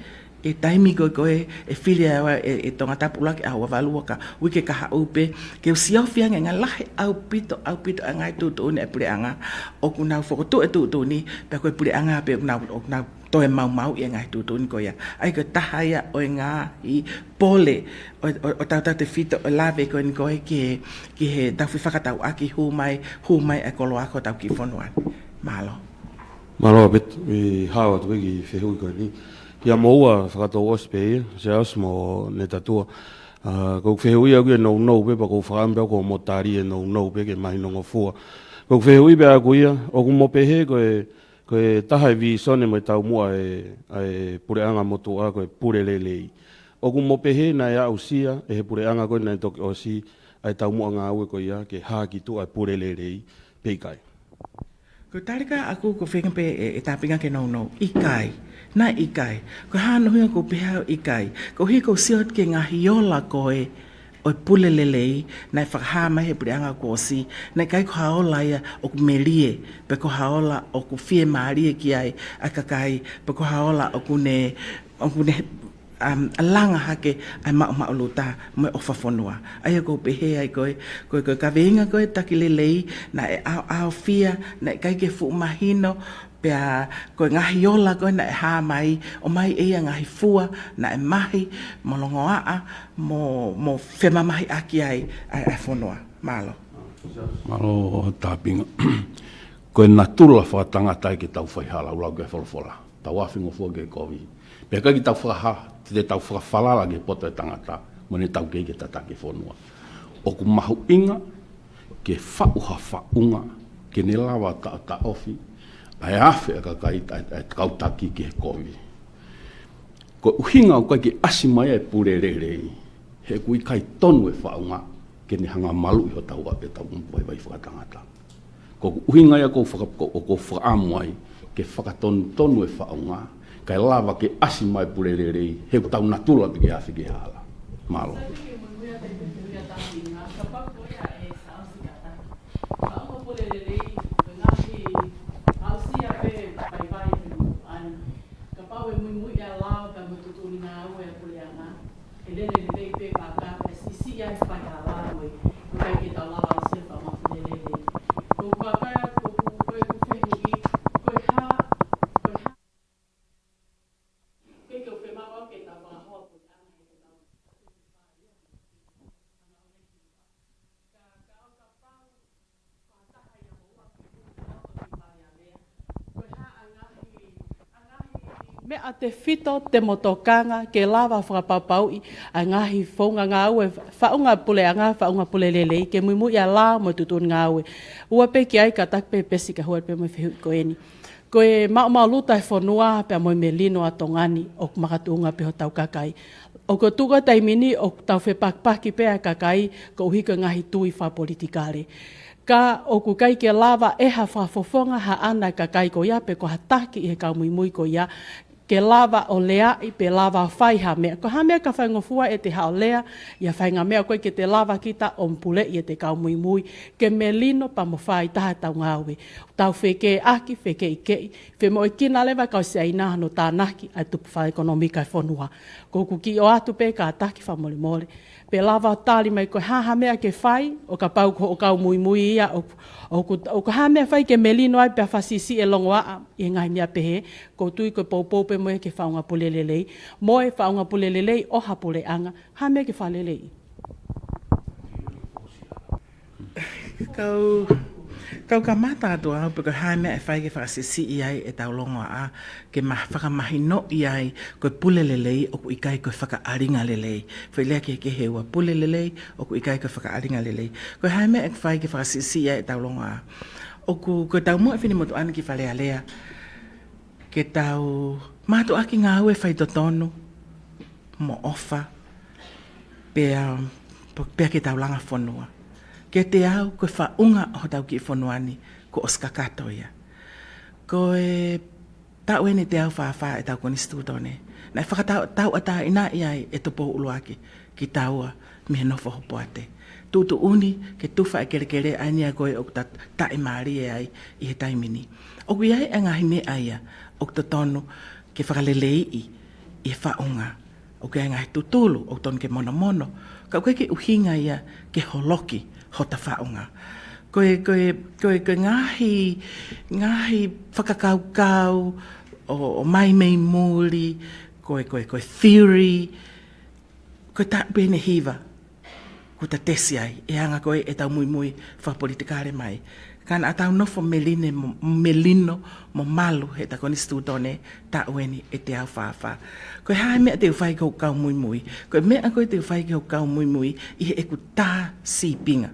e taimi ko ē ko ē ʻe fili ai ʻe, ʻe Tongatapu ʻUluaki ʻa Houavalu ʻa ka uike kahaʻu pē, ke u siofi ange, ngaahi lahi ʻaupito, ʻaupito ʻa e ngaahi tuʻutuʻuni ʻa e puleʻanga ʻoku nau fokotuʻu e tuʻutuʻuni, pea ko e puleʻanga pē ʻoku nau, ʻoku nau toe maumauʻi e ngaahi tuʻutuʻuni ko ia. ʻA ia ko e taha ia ʻo e ngaahi pole ʻo, ʻo, ʻo tautautefito ʻo e lave ko eni ko ē ki he, ki he tau fefakatauʻaki hū mai, hū mai e koloa ki hotau kiʻi fonua ni. Mālō. Mālō ʻaupito, ʻi he hao atu pē ki he fehuʻi ko eni. Pea mo ua fakatouʻosi pē ia, Siaosi mo Netatua. Ā, ko e fehuʻi ʻaʻaku ia nounou pē, pea ko e fakaʻamu pē ʻaʻaku mo tali e nounou pē ke mahinongofua. Ko e fehuʻi pē ʻaʻaku ia, ʻoku mo pehē ko e, ko e taha e vīsone mo e taumuʻa e, ʻa e puleʻanga motuʻa ko e pule lelei. ʻOku mo pehē naʻe aʻusia ʻe he puleʻanga ko ē naʻe toki ʻosi ʻa e taumuʻa ngāue ko ia ke hā ki tuʻa e pule lelei, pe ʻikai? Ko e tali ʻaʻaku ko e feinga pē ʻe, ʻe Tāpinga ke nounou. ʻIkai. Naʻe ʻikai. Ko e hā hono ʻuhinga ʻoku ou pehē au ʻikai? Koeʻuhi ʻoku ou sio atu ki he ngaahi ola ko ē ʻo e pule lelei naʻe fakahā mai he puleʻanga kuo ʻosi, naʻe ʻikai ko ha ola ia ʻoku melie, pe ko ha ola ʻoku fiemālie ki ai ʻa e kakai, pe ko ha ola ʻoku ne, ʻoku ne, um, langa hake ʻa e maʻumaʻuluta mo e ʻofa fonua. ʻA ia ʻoku ou pehē ai ko e, ko e, ko e kaveinga ko ē taki lelei, naʻe ʻaoʻaofia, naʻe ʻikai ke fuʻu mahino, pea ko e ngaahi ola ko ē naʻe hā mai, ʻomai ʻe ia ngaahi fua naʻe mahi, mo longoaʻa, mo, mo femamahiʻaki ai ʻa e, ʻa e fonua. Mālō. Mālō Tāpinga. Ko e natula fakatangata ia ke tau faihala, ʻoku lau ki ai e folofola, tau afingofua ki he kovi. Pea ʻikai ke tau fakahā, te tau fakafalala ki he poto ʻo e tangata mo ʻene taukei ke tataki e fonua. ʻOku mahuʻinga ke faʻu ha faʻunga ke ne lava ʻo taʻotaʻofi ʻa e afe ʻa e kakai, ʻa e, ʻa e kau taki ki he kovi. Ko e ʻuhinga ʻoku ʻikai ke ʻasi mai ai e pule lelei, he ʻoku ʻikai tonu e faʻunga ke ne hanga ʻo maluʻi hotau, ʻetau vaivai fakatangata. Ko e ʻuhinga ia ʻoku ou faka-, ʻoku ou fakaʻamu ai ke fakatonutonu e faʻunga, kae lava ke ʻasi mai e pule lelei, he ʻoku tau natula pē ke afe ki he hala. Mālō. Kapau ʻe muimui ʻa e lao pea mo e tuʻutuʻuni ngāue ʻa e puleʻanga, ʻe lele lelei pē kākā, pea siʻisiʻi ʻa e faihala mo e, ʻoku ʻikai ke tau lava ʻo sio ki he faʻunga pule lelei. Ko e kākā, ko e, ko e, ko e ʻA e tefito te mo tokanga ke lava fakapapauʻi ʻa e ngaahi founga ngāue, faʻunga puleʻanga, faʻunga pule lelei, ke muimui ʻa e lao mo e tuʻutuʻuni ngāue. Ua pē ki ai, kātaki pē Pesi ka hua pē mo e fehuʻi ko eni. Ko e maʻumaʻuluta e fonua pea mo e melino ʻa Tonga ni ʻoku makatuʻunga pē hotau kakai. ʻOku tuʻu ko e taimi ni ʻoku tau fepakipaki pē ʻa e kakai koeʻuhi ko e ngaahi tui fakapolitikale. Ka ʻoku ʻikai ke lava ʻe ha fakafofonga haʻana e kakai ko ia pe ko ha taki ʻi he kau muimui ko ia ke lava ʻo leaʻi pe lava ʻo fai ha meʻa. Ko ha meʻa ka faingofua ʻete haʻo lea ʻi ha faʻahinga meʻa ʻoku ʻikai ke te lava kita ʻo puleʻi ʻete kau muimui ke melino pea mo fai taha ʻetau ngāue. Tau fekeʻaki, fekeʻikeʻi, femoʻuekina leva e kau Siaina hono tānaki ʻa e tupu fakaʻekonōmika e fonua. Ko ʻeku kiʻi ʻoatu pē kātaki fakamolemole. Pe lava ʻo tali mai ko e hā ha meʻa ke fai, ʻo kapau ko hoʻo kau muimui ia, ʻo, ʻo, ʻo, ʻo ko e hā ha meʻa fai ke melino ai pea fakasiʻisiʻi e longoaʻa ʻi he ngaahi meʻa pehē, ʻoku ou tui ko e poupou pē mo ia ki he faʻunga pule lelei, mo e faʻunga pule lelei ʻo ha puleʻanga, ha meʻa ke fakaleleiʻi. Kau, kau kamata atu au pe ko e hā ha meʻa ʻe fai ke fakasiʻisiʻi ai ʻetau longoaʻa, ke ma-, fakamahinoʻi ai ko e pule lelei ʻoku ʻikai ko e fakaʻalinga lelei. Foʻi lea kehekehe ua, pule lelei ʻoku ʻikai ko e fakaʻalinga lelei. Ko e hā ha meʻa ʻe fai ke fakasiʻisiʻi ai ʻetau longoaʻa. ʻOku, ko ʻetau moʻui fini motuʻa ni ki Fale Alea, ke tau mātuʻaki ngāue faitotonu mo ʻofa, pea, pea ke tau langa fonua. Kiate au, ko e faʻunga ʻo hotau kiʻi fonua ni kuo ʻosi kakato ia. Ko e taʻu eni ʻe teau fā fā ʻetau konisitūtone, naʻe fakatau-, tauʻatāinaʻi ai ʻe Tupou ʻUluaki kitaua mei he nofo hopoate. Tuʻutuʻuni ke tufa e kelekele ʻa eni ʻa ko ē ʻoku ta taʻemālie ai ʻi he taimi ni. ʻOku ʻi ai e ngaahi meʻa ia ʻoku totonu ke fakaleleiʻi ʻi he faʻunga. ʻOku ʻi ai e ngaahi tutulu ʻoku totonu ke monomono, ka ʻoku ʻikai ke ʻuhinga ia ke holoki hota faʻunga. Ko e, ko e, ko e, ko e ngaahi, ngaahi fakakaukau ʻo, ʻo mai mei muli, ko e, ko e, ko e theory, ko e taʻu pē ʻe hiva kuo ta tesi ai, ʻi he anga ko ē ʻetau muimui fakapolitikale mai. Ka naʻa tau nofo melino mo, melino mo malu heʻeta konisitūtone taʻu eni ʻe teau fā fā. Ko e hā e meʻa te u fai ki hoku kau muimui? Ko e meʻa ko ē te u fai ki hoku kau muimui ʻi heʻeku tā sīpinga.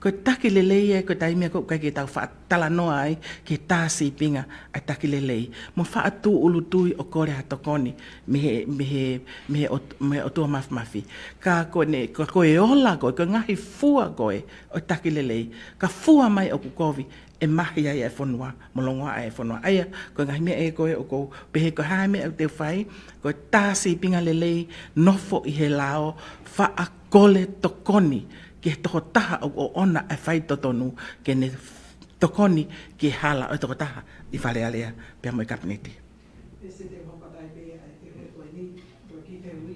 Ko e taki lelei ē, ko e taimi ʻoku ʻikai ke tau faʻa talanoa ai ki he tā sīpinga ʻa e taki lelei. Mo faʻa tūʻulutui ʻo kole ha tokoni mei he, mei he, mei he ʻOt-, mei he ʻOtua Mafimafi. Ka ko ʻene, ko, ko e ola ko ē, ko e ngaahi fua ko ē ʻo e taki lelei, ka fua mai ʻoku kovi, ʻe mahi ai e fonua, mo longoaʻa e fonua. ʻA ia, ko e ngaahi meʻa ē ko ē ʻoku ou pehē ko e hā e meʻa ʻoku te u fai, ko e tā sīpinga lelei, nofo ʻi he lao, faʻa kole tokoni ki he tokotaha ʻoku ʻoʻona e faitotonu ke ne tokoni ki he hala ʻo e tokotaha ʻi Fale Alea pea mo e Kapineti.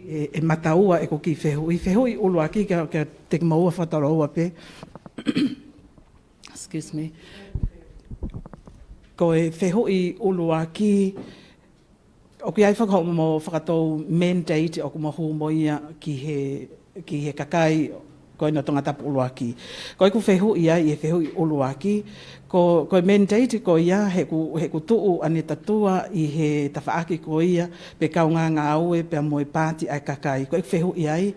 ʻE, ʻe mataua ʻeku kiʻi fehuʻi, fehuʻi ʻuluaki kia, kia Tekimoua Fataloua pē. Excuse me. Ko e fehuʻi ʻuluaki, ʻoku ʻi ai fakahoʻomo fakatou mandate ʻoku mo hū mo ia ki he, ki he kakai ko eni ʻo Tongatapu ʻUluaki. Ko ʻeku fehuʻi ai ʻi he fehuʻi ʻuluaki, ko, ko e mandate ko ia heʻeku, heʻeku tuʻu ʻanetatua ʻi he tafaʻaki ko ia pe kaungā ngāue pea mo e paati ʻa e kakai. Ko ʻeku fehuʻi ai,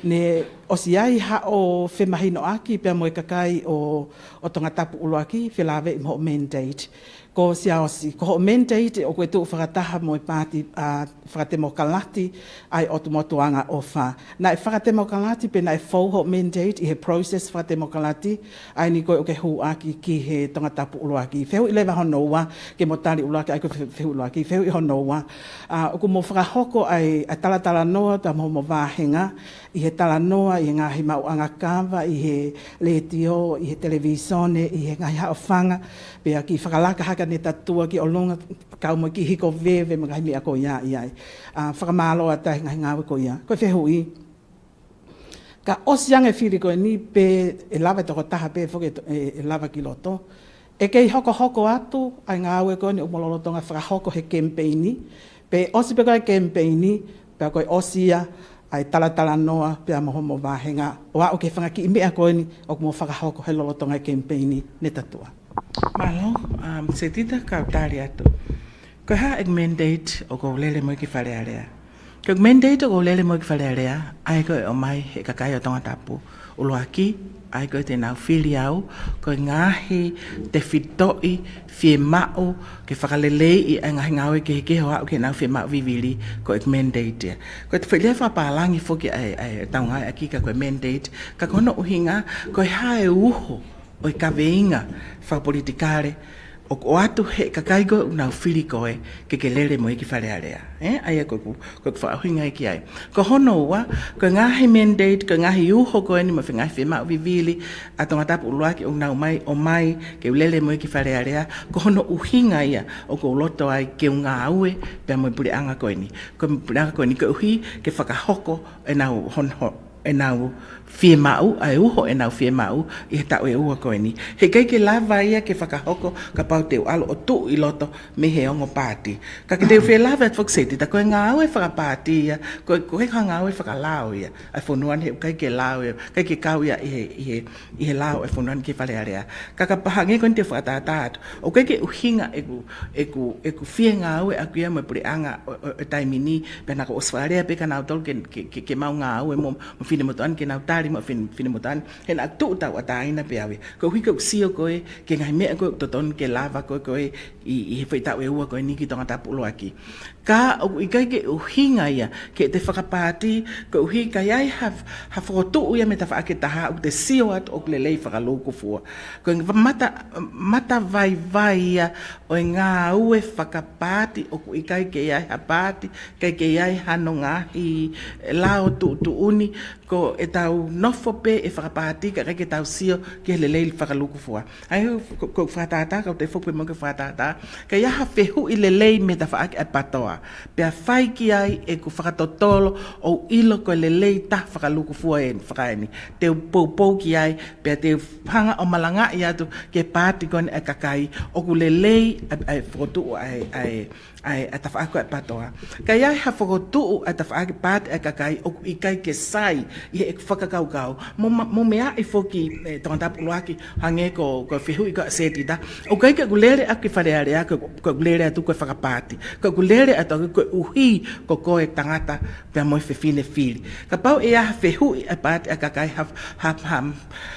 ne ʻosi ʻi ai haʻo femahinoʻaki pea mo e kakai ʻo, ʻo Tongatapu ʻUluaki felāveʻi mo hoʻo mandate? Ko Siaosi, ko hoʻo mandate ʻoku ke tuʻu fakataha mo e paati, ʻa, fakatemokalati ʻa e ʻOtu Motuʻanga ʻOfa. Naʻe fakatemokalati pe naʻe fou hoʻo mandate ʻi he process fakatemokalati ʻa eni ko ē ʻoku ke hūʻaki ki he Tongatapu ʻUluaki? Fehuʻi leva hono ua, ke mo tali ʻuluaki ʻa e ko e fe-, fehuʻi ʻuluaki, fehuʻi hono ua. ʻA, ʻoku mo fakahoko ʻa e, ʻa e talatalanoa pea mo homo vāhenga ʻi he talanoa ʻi he ngaahi maʻuʻanga kava, ʻi he letiō, ʻi he televīsone, ʻi he ngaahi haʻofanga, pea kiʻi fakalaka hake ʻanetatua ki ʻolunga, kau mo e kiʻi hiko veve mo e ngaahi meʻa ko ia ʻi ai. ʻA, fakamālō atu he ngaahi ngāue ko ia. Ko e fehuʻi, ka ʻosi ange e fili ko eni pe ʻe lava e tokotaha pē foki ʻe, ʻe lava ki loto, ʻe kei hokohoko atu ʻa e ngāue ko eni ʻoku mo lolotonga fakahoko he kemipeini, pe ʻosi pē ko ē e kemipeini, pea ko e ʻosi ia ʻa e talatalanoa pea mo homo vāhenga, ʻo aʻu ki he fanga kiʻi meʻa ko eni ʻoku mo fakahoko he lolotonga e kemipeini, ʻanetatua? Mālō, um, Setita, kau tali atu. Ko e hā ʻeku mandate ʻoku ou lele mo ia ki Fale Alea? Ko ʻeku mandate ʻoku ou lele mo ia ki Fale Alea, ʻa ia ko e ʻomai ʻe he kakai ʻo Tongatapu ʻUluaki, ʻa ia ko e te nau fili au, ko e ngaahi tefitoʻi fiemaʻu ke fakaleleiʻi ʻa e ngaahi ngāue kehekehe ʻo aʻu ki heʻenau fiemaʻu vivili, ko ʻeku mandate ia. Ko e foʻi lea fakapālangi foki ʻa e, ʻa e taunga ʻaki ka ko e mandate, ka ko hono ʻuhinga, ko e hā e uho ʻo e kaveinga fakapolitikale ʻoku ʻoatu ʻe he kakai ko ē ʻoku nau fili koe ke ke lele mo ia ki Fale Alea. ʻE, ʻa ia ko ʻeku, ko ʻeku fakaʻuhinga ia ki ai. Ko hono ua, ko e ngaahi mandate, ko e ngaahi uho ko eni mo e ngaahi fiemaʻu vivili ʻa Tongatapu ʻUluaki ʻoku nau ʻomai, ʻomai ke u lele mo ia ki Fale Alea, ko hono ʻuhinga ia ʻoku ou loto ai ke u ngāue pea mo e puleʻanga ko eni. Ko e puleʻanga ko eni koeʻuhi ke fakahoko ʻenau hono, ʻenau fiemaʻu, ʻa e uho ʻenau fiemaʻu ʻi he taʻu ʻe ua ko eni. He ʻikai ke lava ia ke fakahoko kapau te u ʻalu ʻo tuʻu ʻi loto mei he ongo paati. Ka ke te u fie lave atu foki Setita, ko e ngāue fakapaati ia, ko e, ko e ngāue fakalao ia ʻa e fonua ni, he ʻoku ʻikai ke lao ia, ʻikai ke kau ia ʻi he, ʻi he, ʻi he lao ʻa e fonua ni ki Fale Alea. Ka kapau hangē ko eni te u fakatātā atu, ʻoku ʻikai ke ʻuhinga ʻeku, ʻeku, ʻeku fie ngāue ʻaku ia mo e puleʻanga ʻo, ʻo, ʻo e taimi ni, pea naʻa ku ʻosi fakalea pē kia nautolu ke, ke, ke, ke mau ngāue mo, mo finemotuʻa ni, ke nau tali mo fine, finemotuʻa ni, he naʻa tuʻu tauʻatāina pē au ia. Koeʻuhi ko ʻeku sio ko ē ki he ngaahi meʻa ko ē ʻoku totonu ke lava ko ē, ko ē ʻi, ʻi he foʻi taʻu ʻe ua ko eni ki Tongatapu ʻUluaki. Ka ʻoku ʻikai ke ʻuhinga ia ke te fakapaati, koeʻuhi ka ʻi ai ha, ha fokotuʻu ia mei he tafaʻaki ʻe taha ʻoku te sio atu ʻoku lelei fakalūkufua. Ko e mata, matavaivai ia ʻo e ngāue fakapaati ʻoku ʻikai ke ʻi ai ha paati, ʻikai ke ʻi ai hano ngaahi lao tuʻutuʻuni, ko ʻetau nofo pē ʻo fakapaati ka ʻikai ke tau sio ki he lelei fakalūkufua. ʻA ia ko, ko, ko e fakatātā, ka u toe foki pē mo e fakatātā. Ka ʻi ai ha fehuʻi lelei mei he tafaʻaki ʻa e PATOA, pea fai ki ai ʻeku fakatotolo ʻo ʻilo ko e lelei taha fakalūkufua eni, fakaeni, te u poupou ki ai, pea te u hanga ʻo malangaʻi atu ki he paati ko eni ʻa e kakai ʻoku lelei ʻa e, ʻa e fokotuʻu ʻa e, ʻa e, ʻa e, ʻa e tafaʻaki ʻa e PATOA. Ka ʻi ai ha fokotuʻu ʻa e tafaʻaki paati ʻa e kakai ʻoku ʻikai ke sai ʻi heʻeku fakakaukau. Mo ma-, mo meaʻi foki, ʻe, Tongatapu ʻUluaki, hangē ko, ko e fehuʻi ko ē ʻa Setita. ʻOku ʻikai ke u lele ʻaku ki Fale Alea ko, ko e lele atu ko e fakapaati. Ko e lele atu koeʻuhi ko koe tangata pea mo e fefine fili. Kapau ʻe ʻi ai ha fehuʻi ʻa e paati ʻa e kakai, ha, ha, ha,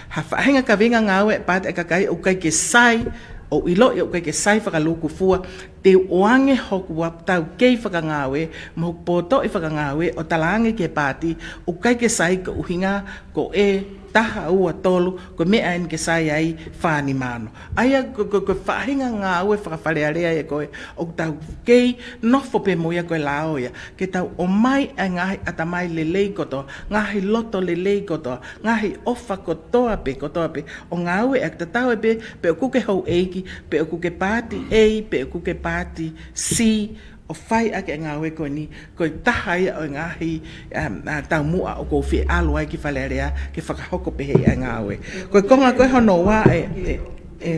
ha faʻahinga kaveinga ngāue ʻa e paati ʻa e kakai ʻoku ʻikai ke sai, ʻo ʻiloʻi ʻoku ʻikai ke sai fakalūkufua, te u ʻoange hoku taukei fakangāue mo hoku potoʻi fakangāue ʻo talaange ki he paati ʻoku ʻikai ke sai, ko e ʻuhinga ko e taha, ua, tolu, ko e meʻa eni ke sai ai fā nima ono. ʻA ia ko, ko, ko e faʻahinga ngāue faka-Fale Alea ia ko ē ʻoku tau kei nofo pē mo ia, ko e lao ia ke tau ʻomai ʻa e ngaahi ʻatamai lelei kotoa, ngaahi loto lelei kotoa, ngaahi ʻofa kotoa pē, kotoa pē, ʻo ngāue ʻaki, tatau ai pē pe ʻoku ke houʻeiki, pe ʻoku ke paati A, pe ʻoku ke paati C, ʻo fai ʻaki e ngāue ko eni, ko e taha ia ʻo e ngaahi, um, ʻa, taumuʻa ʻoku ou fie ʻalu ai ki Fale Alea ke fakahoko pehē ʻa e ngāue. Ko e konga ko ē hono ua ʻe, ʻe, ʻe.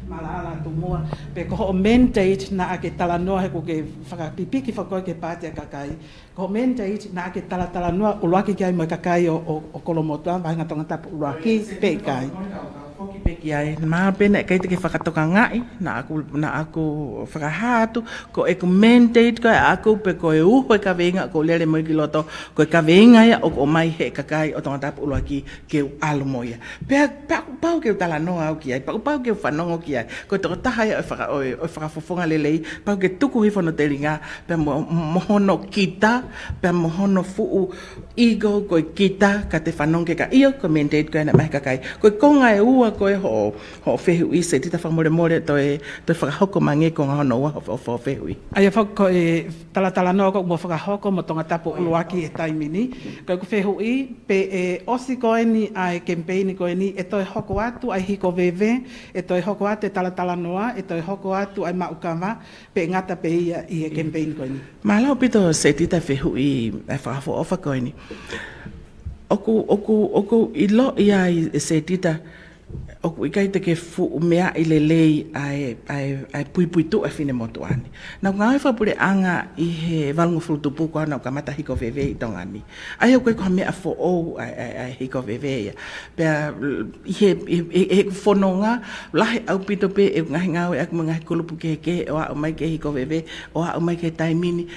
Mālō ʻaupito Tumua, pe ko hoʻo mandate naʻa ke talanoa, he ʻoku ke fakapipiki foki koe ki he paati ʻa e kakai. Ko hoʻo mandate naʻa ke talatalanoa ʻuluaki ki ai mo e kakai ʻo, ʻo, ʻo Kolomotuʻa, vahenga Tongatapu ʻUluaki, pe ʻikai? Foki pē ki ai, naʻa pē naʻe ʻikai te ke fakatokangaʻi, naʻa ku, naʻa ku fakahā atu, ko ʻeku mandate ko ē ʻaʻaku pe ko e uho ʻo e kaveinga ʻoku ou lele mo ia ki loto, ko e kaveinga ia ʻoku ʻomai ʻe he kakai ʻo Tongatapu ʻUluaki ke u ʻalu mo ia. Pea, pea ʻoku pau ke u talanoa au ki ai, pea ʻoku pau ke u fanongo ki ai. Ko e tokotaha ia ʻo e faka-, ʻo e, ʻo e fakafofonga lelei, pau ke tuku hifo hono telinga, pea mo, mo hono kita, pea mo hono fuʻu ego ko e kita, ka te fanongo ki ai. Ka ʻio, ko e mandate ko ē naʻe ʻomai ʻe he kakai. Ko e konga ʻe ua ko ē hoʻo, hoʻo fehuʻi Setita, fakamolemole toe, toe fakahoko mai ange konga hono ua hoʻo, hoʻo, hoʻo fehuʻi. ʻA ia foki ko e talatalanoa ko ē ʻoku mou fakahoko mo Tongatapu ʻUluaki he taimi ni. Ko ʻeku fehuʻi, pe ʻe ʻosi ko eni ʻa e kemipeini ko eni, ʻe toe hoko atu ʻa e hiko veve, ʻe toe hoko atu e talatalanoa, ʻe toe hoko atu ʻa e maʻu kava, pe ʻe ngata pē ia ʻi he kemipeini ko eni? Mālō ʻaupito Setita e fehuʻi, ʻa e fakaʻofoʻofa ko eni. ʻOku, ʻoku, ʻoku ou ʻiloʻi ai Setita, ʻoku ʻikai te ke fuʻu meaʻi lelei ʻa e, ʻa e, ʻa e puipuituʻa e finemotuʻa ni. Naʻa ku ngāue fakapuleʻanga ʻi he valungofulu tupu ko ē naʻa ku kamata hiko veve ʻi Tonga ni. ʻA ia ʻoku ʻikai ko ha meʻa foʻou ʻa e, ʻa e, ʻa e hiko veve ia. Pea ʻi he, ʻi he, ʻi he fononga, lahi ʻaupito pē ʻeku ngaahi ngāueʻaki mo e ngaahi kulupu kehekehe ʻo aʻu mai ki he hiko veve, ʻo aʻu mai ki he taimi ni.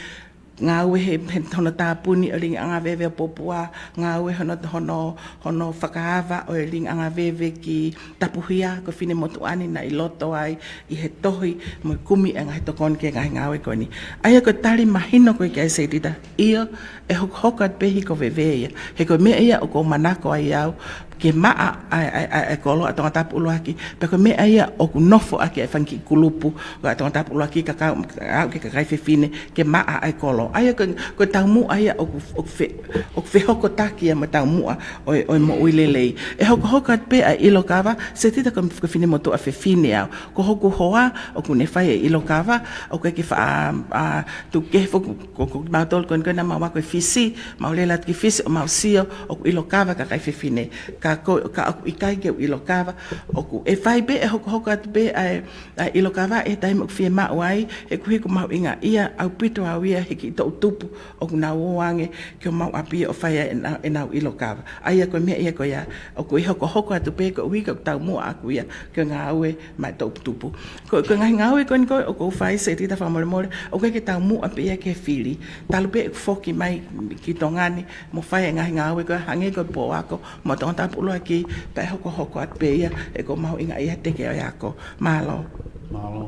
Ngāue he, he hono tāpuni ʻo e lilingi ʻanga veve ʻo Popua, ngāue hono, hono, hono fakaava ʻo e lilingi ʻanga veve ki Tapuhia, ko e finemotuʻa ni naʻe ʻi loto ai ʻi he tohi mo e kumi e ngaahi tokoni ki he ngaahi ngāue ko eni. ʻA ia ko e tali mahino ko ē ki ai Setita, ʻio, ʻe hokohoko atu pē hiko veve ia. He ko e meʻa ia ʻoku ou manako ai au, ke maʻa ʻa e, ʻa e, ʻa e, ʻa e kolo ʻa Tongatapu ʻUluaki, pea ko e meʻa ia ʻoku nofo ʻaki ʻa e fanga kiʻi kulupu ʻa Tongatapu ʻUluaki, kae kau, aʻu ki he kakai fefine, ke maʻa ʻa e kolo. ʻA ia ko, ko e taumuʻa ia ʻoku, ʻoku fe-, ʻoku fehokotaki ia mo e taumuʻa ʻo e, ʻo e moʻui lelei. ʻE hokohoko atu pē ʻa e ʻilo kava, Setita, ko e, ko e finemotuʻa fefine au. Ko hoku hoa, ʻoku ne fai e ʻilo kava, ʻoku ʻikai ke fa-, ʻa, ʻa, tuku kehe foki, ko, ko kimautolu ko eni ko ē naʻa mau ako ʻi Fisi, mau lele atu ki Fisi, ʻo mau sio, ʻoku ʻilo kava e kakai fefine. Ka ko, ka ʻoku ʻikai ke u ʻilo kava, ʻoku ʻe fai pē, ʻe hokohoko atu pē ʻa e, ʻa e ʻilo kava he taimi ʻoku fiemaʻu ai, he ʻoku ʻikai ko e mahuʻinga ia ʻaupito au ia he kiʻi toʻu tupu ʻoku nau ō ange ki homau ʻapi ʻo fai ai ʻenau, ʻenau ʻilo kava. ʻA ia ko e meʻa ia ko ia, ʻoku ʻi hokohoko atu pē koeʻuhi ko e taumuʻa ʻaku ia ki he ngāue maʻa e toʻu tupu. Ko, ko e ngaahi ngāue ko eni ko ē ʻoku ou fai, Setita, fakamolemole, ʻoku ʻikai ke taumuʻa pē ia ki he fili. Talu pē ʻeku foki mai ki Tonga ni mo fai e ngaahi ngāue ko ē hangē ko e pō ako mo Tongatapu ʻUluaki, pea ʻe hokohoko atu pē ia he ʻoku mahuʻinga ia he teke ʻo e ako. Mālō. Mālō.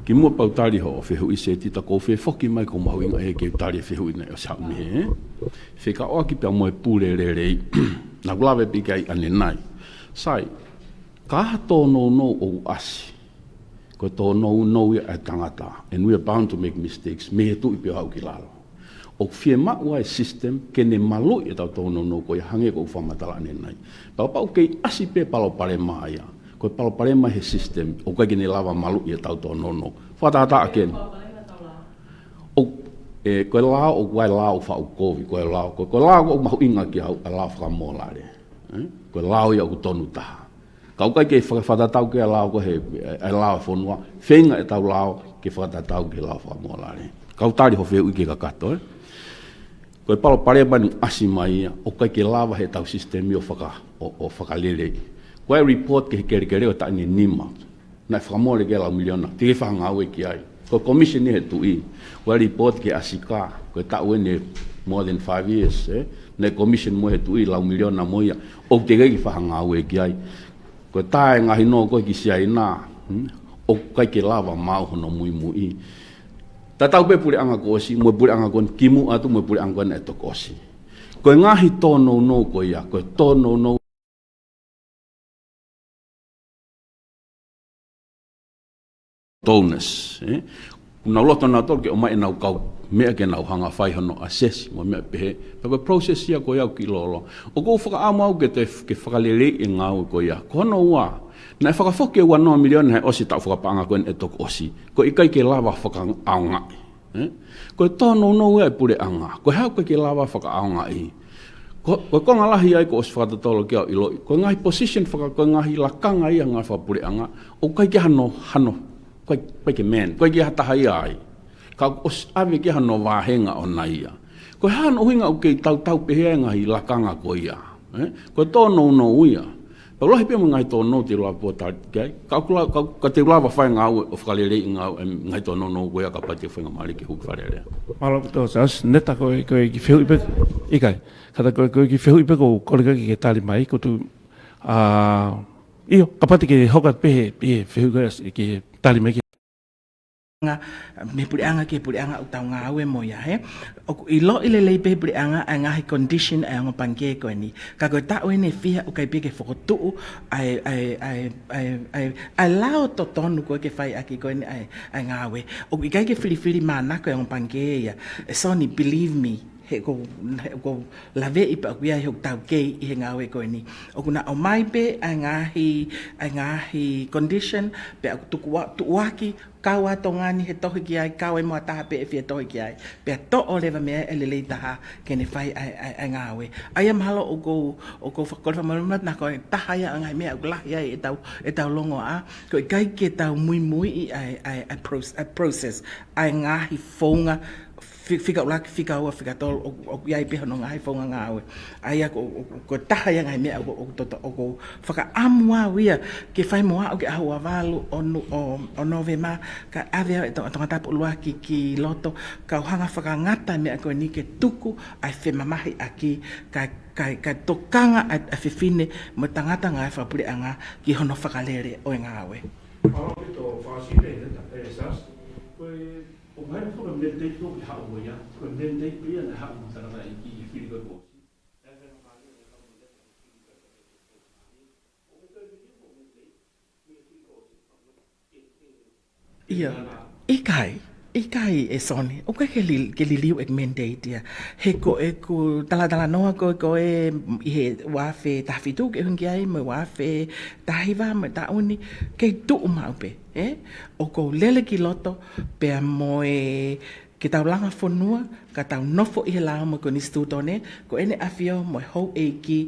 Kimuʻa pea u tali hoʻo fehuʻi, Setita, ʻoku ou fie foki mai ʻoku mahuʻinga ia ke u tali e fehuʻi naʻe ʻosi haʻu mei he Fekauʻaki pea mo e Pule Lelei. Naʻa ku lave pē ki ai ʻanenai. Sai, ka ʻi ai ha tōnounou ʻoku ʻasi, ko e tōnounou ia ʻa e tangata, and we are bound to make mistakes, mei he tuʻi pē ʻo aʻu ki lalo. ʻOku fiemaʻu ʻa e system ke ne maluʻi ʻetau tōnounou ko ia hangē ko ʻeku fakamatala ʻanenai. Pea kapau ʻoku kei ʻasi pē palopalema ia, ko e palopalema he system, ʻoku ʻikai ke ne lava maluʻi ʻetau tōnounou. Fakatātā ʻaki eni. ʻO, ʻe, ko e lao ʻoku ʻi ai e lao faʻu kovi, ko e lao, ko, ko e lao ʻoku mahuʻinga kiate au, ʻa e lao fakamōlale. ʻE? Ko e lao ia ʻoku tonu taha. Ka ʻoku ʻikai ke faka-, fakatatau ki he lao ko ē he, ʻe, ʻe lao e fonua, feinga ʻetau lao ke fakatatau ki he lao fakamōlale. Kau tali hoʻo fehuʻi ki he kakato, ē? Ko e palopalema naʻe ʻasi mai ia, ʻoku ʻikai ke lava heʻetau sisitemi ʻo faka-, ʻo, ʻo fakaleleiʻi. Ko e report ki he kelekele ʻo e taʻu ʻe nima, naʻe fakamole ki ai e lau miliona, teʻeki ke fakangāue ki ai. Ko e commission ia he tuʻi. Ko e report ki he ʻAsika, ko e taʻu eni more than five years, ē? Naʻe commission mo e tuʻi lau miliona mo ia, ʻoku teʻeki ke fakangāue ki ai. Ko e tā e ngaahi nō ko ē ki Siaina, hmm? ʻOku ʻikai ke lava maʻu hono muimui. Tatau pē puleʻanga kuo ʻosi, mo e puleʻanga ko eni kimuʻa atu, mo e puleʻanga ko eni ʻe toki ʻosi. Ko e ngaahi tōnounou ko ia, ko e tōnounou donors, ē? Kuo nau loto nautolu ke ʻomai ʻenau kau meʻa ke nau hanga fai hono assess, mo e meʻa pehē. Pea ko e process ia ko ia ʻoku kiʻi lōloa. ʻOku ou fakaʻamu au ke te, ke fakaleleiʻi e ngāue ko ia. Ko hono ua, naʻe fakafoki e ua noa miliona he ʻosi taʻu fakapaʻanga ko eni ʻe toki ʻosi. Ko e ʻikai ke lava fakaʻaongaʻi. Ē? Ko e tōnounou ia e puleʻanga. Ko e hā ʻoku ʻikai ke lava fakaʻaongaʻi. Ko, ko e konga lahi ai kuo ʻosi fakatotolo ki ai ʻo ʻiloʻi. Ko e ngaahi position faka-, ko e ngaahi lakanga ia ngaahi fakapuleʻanga. ʻOku ʻikai ke hano, hano, ʻikai, ʻikai ke man, ʻikai ke ha taha ia ai. Ka ʻosi ʻave ki ai hano vāhenga ʻona ia. Ko e hā hono ʻuhinga ʻoku kei tautau pehē ai e ngaahi lakanga ko ia. Ē? Ko e tōnounou ia. Pea ʻoku lahi pē mo e ngaahi tōnounou te u lava ʻo tali ki ai. Ka ʻoku la-, ka, ka te u lava fai e ngāue ʻo fakaleleiʻi e ngāue, e ngaahi tōnounou ko ia kapau te u faingamālie ke hū ki Fale Alea. Mālō ʻaupito, Siaosi. Neta, ko e, ko e kiʻi fehuʻi pē, ʻikai. Kātaki ko e, ko e kiʻi fehuʻi pē ʻoku ou kole ki ai ke tali mai, ko tu, ā, ʻio, kapau te ke hoko atu pē he, he fehuʻi ko ē ke tali mai ki he mei he puleʻanga ki he puleʻanga ʻoku tau ngāue mo ia, hē? ʻOku ʻiloʻi lelei pē he puleʻanga ʻa e ngaahi condition ʻa e ongo pangikē ko eni. Ka ko e taʻu eni ʻe fiha ʻoku ʻikai pē ke fokotuʻu ʻa e, ʻa e, ʻa e, ʻa e, ʻa e, ʻa e lao totonu ko ē ke fai ʻaki ko eni ʻa e, ʻa e ngāue. ʻOku ʻikai ke filifili mānako e ongo pangikē ia. E Soni, believe me. He ʻoku ou, he ʻoku ou laveʻi pē ʻoku ʻi ai hoku taukei ʻi he ngāue ko eni. ʻOku na ʻomai pē ʻa e ngaahi, ʻa e ngaahi condition, pea ʻoku tuku ua-, tuʻuaki, kau ʻa Tonga ni he tohi ki ai, kau ai mo ha taha pē ʻe fie tohi ki ai. Pea toʻo leva mei ai e lelei taha ke ne fai ʻa e, ʻa e, ʻa e ngāue. ʻA ia mahalo ʻoku ou, ʻoku ou fakakoloa mo luna na ko e taha ia ʻa e ngaahi meʻa ʻoku lahi ai ʻetau, ʻetau longoaʻa. Ko e ʻikai ke tau muimuiʻi ʻa e, ʻa e, ʻa e proce-, ʻa e process, ʻa e ngaahi founga, fi-, fika ʻuluaki, fika ua, fika tolu, ʻo, ʻoku ʻi ai pē hono ngaahi founga ngāue. ʻA ia ko, ʻo, ʻo, ko e taha ia ngaahi meʻa ʻoku, ʻoku toto, ʻoku ou fakaʻamu au ia ke fai mo aʻu ki he ʻaho ua valu ʻo Nu-, ʻo, ʻo Nōvema, kae ʻave au ʻa e to-, Tongatapu ʻuluaki ki loto, kau hanga fakangata e meʻa ko eni ke tuku ʻa e femamahiʻaki, kae, kae, kae tokanga ʻa e, ʻa e fefine mo e tangata ngāue fakapuleʻanga ki hono fakalele ʻo e ngāue. Mālō ʻaupito Fasi, pehē ʻe Sasi, ko e ʻOku ʻi ai e founga mandate ʻoku haʻu mo ia, ko e mandate pē ia naʻe haʻu mo e tangataʻeiki he fili ko ē kuo ʻosi. ʻIo, ʻikai, ʻikai ʻe Soni, ʻoku ʻikai ke li-, ke liliu e mandate ia. He ko ʻeku talatalanoa ko ē, ko ē ʻi he ua afe taha fitu ke ʻuhinga ai, mo e ua afe taha hiva mo e taʻu ni, kei tuʻu maʻu pē, ē? ʻOku ou lele ki loto, pea mo e ke tau langa fonua, ka tau nofo ʻi he lao mo e konisitūtone, ko ʻEne ʻAfio mo e houʻeiki,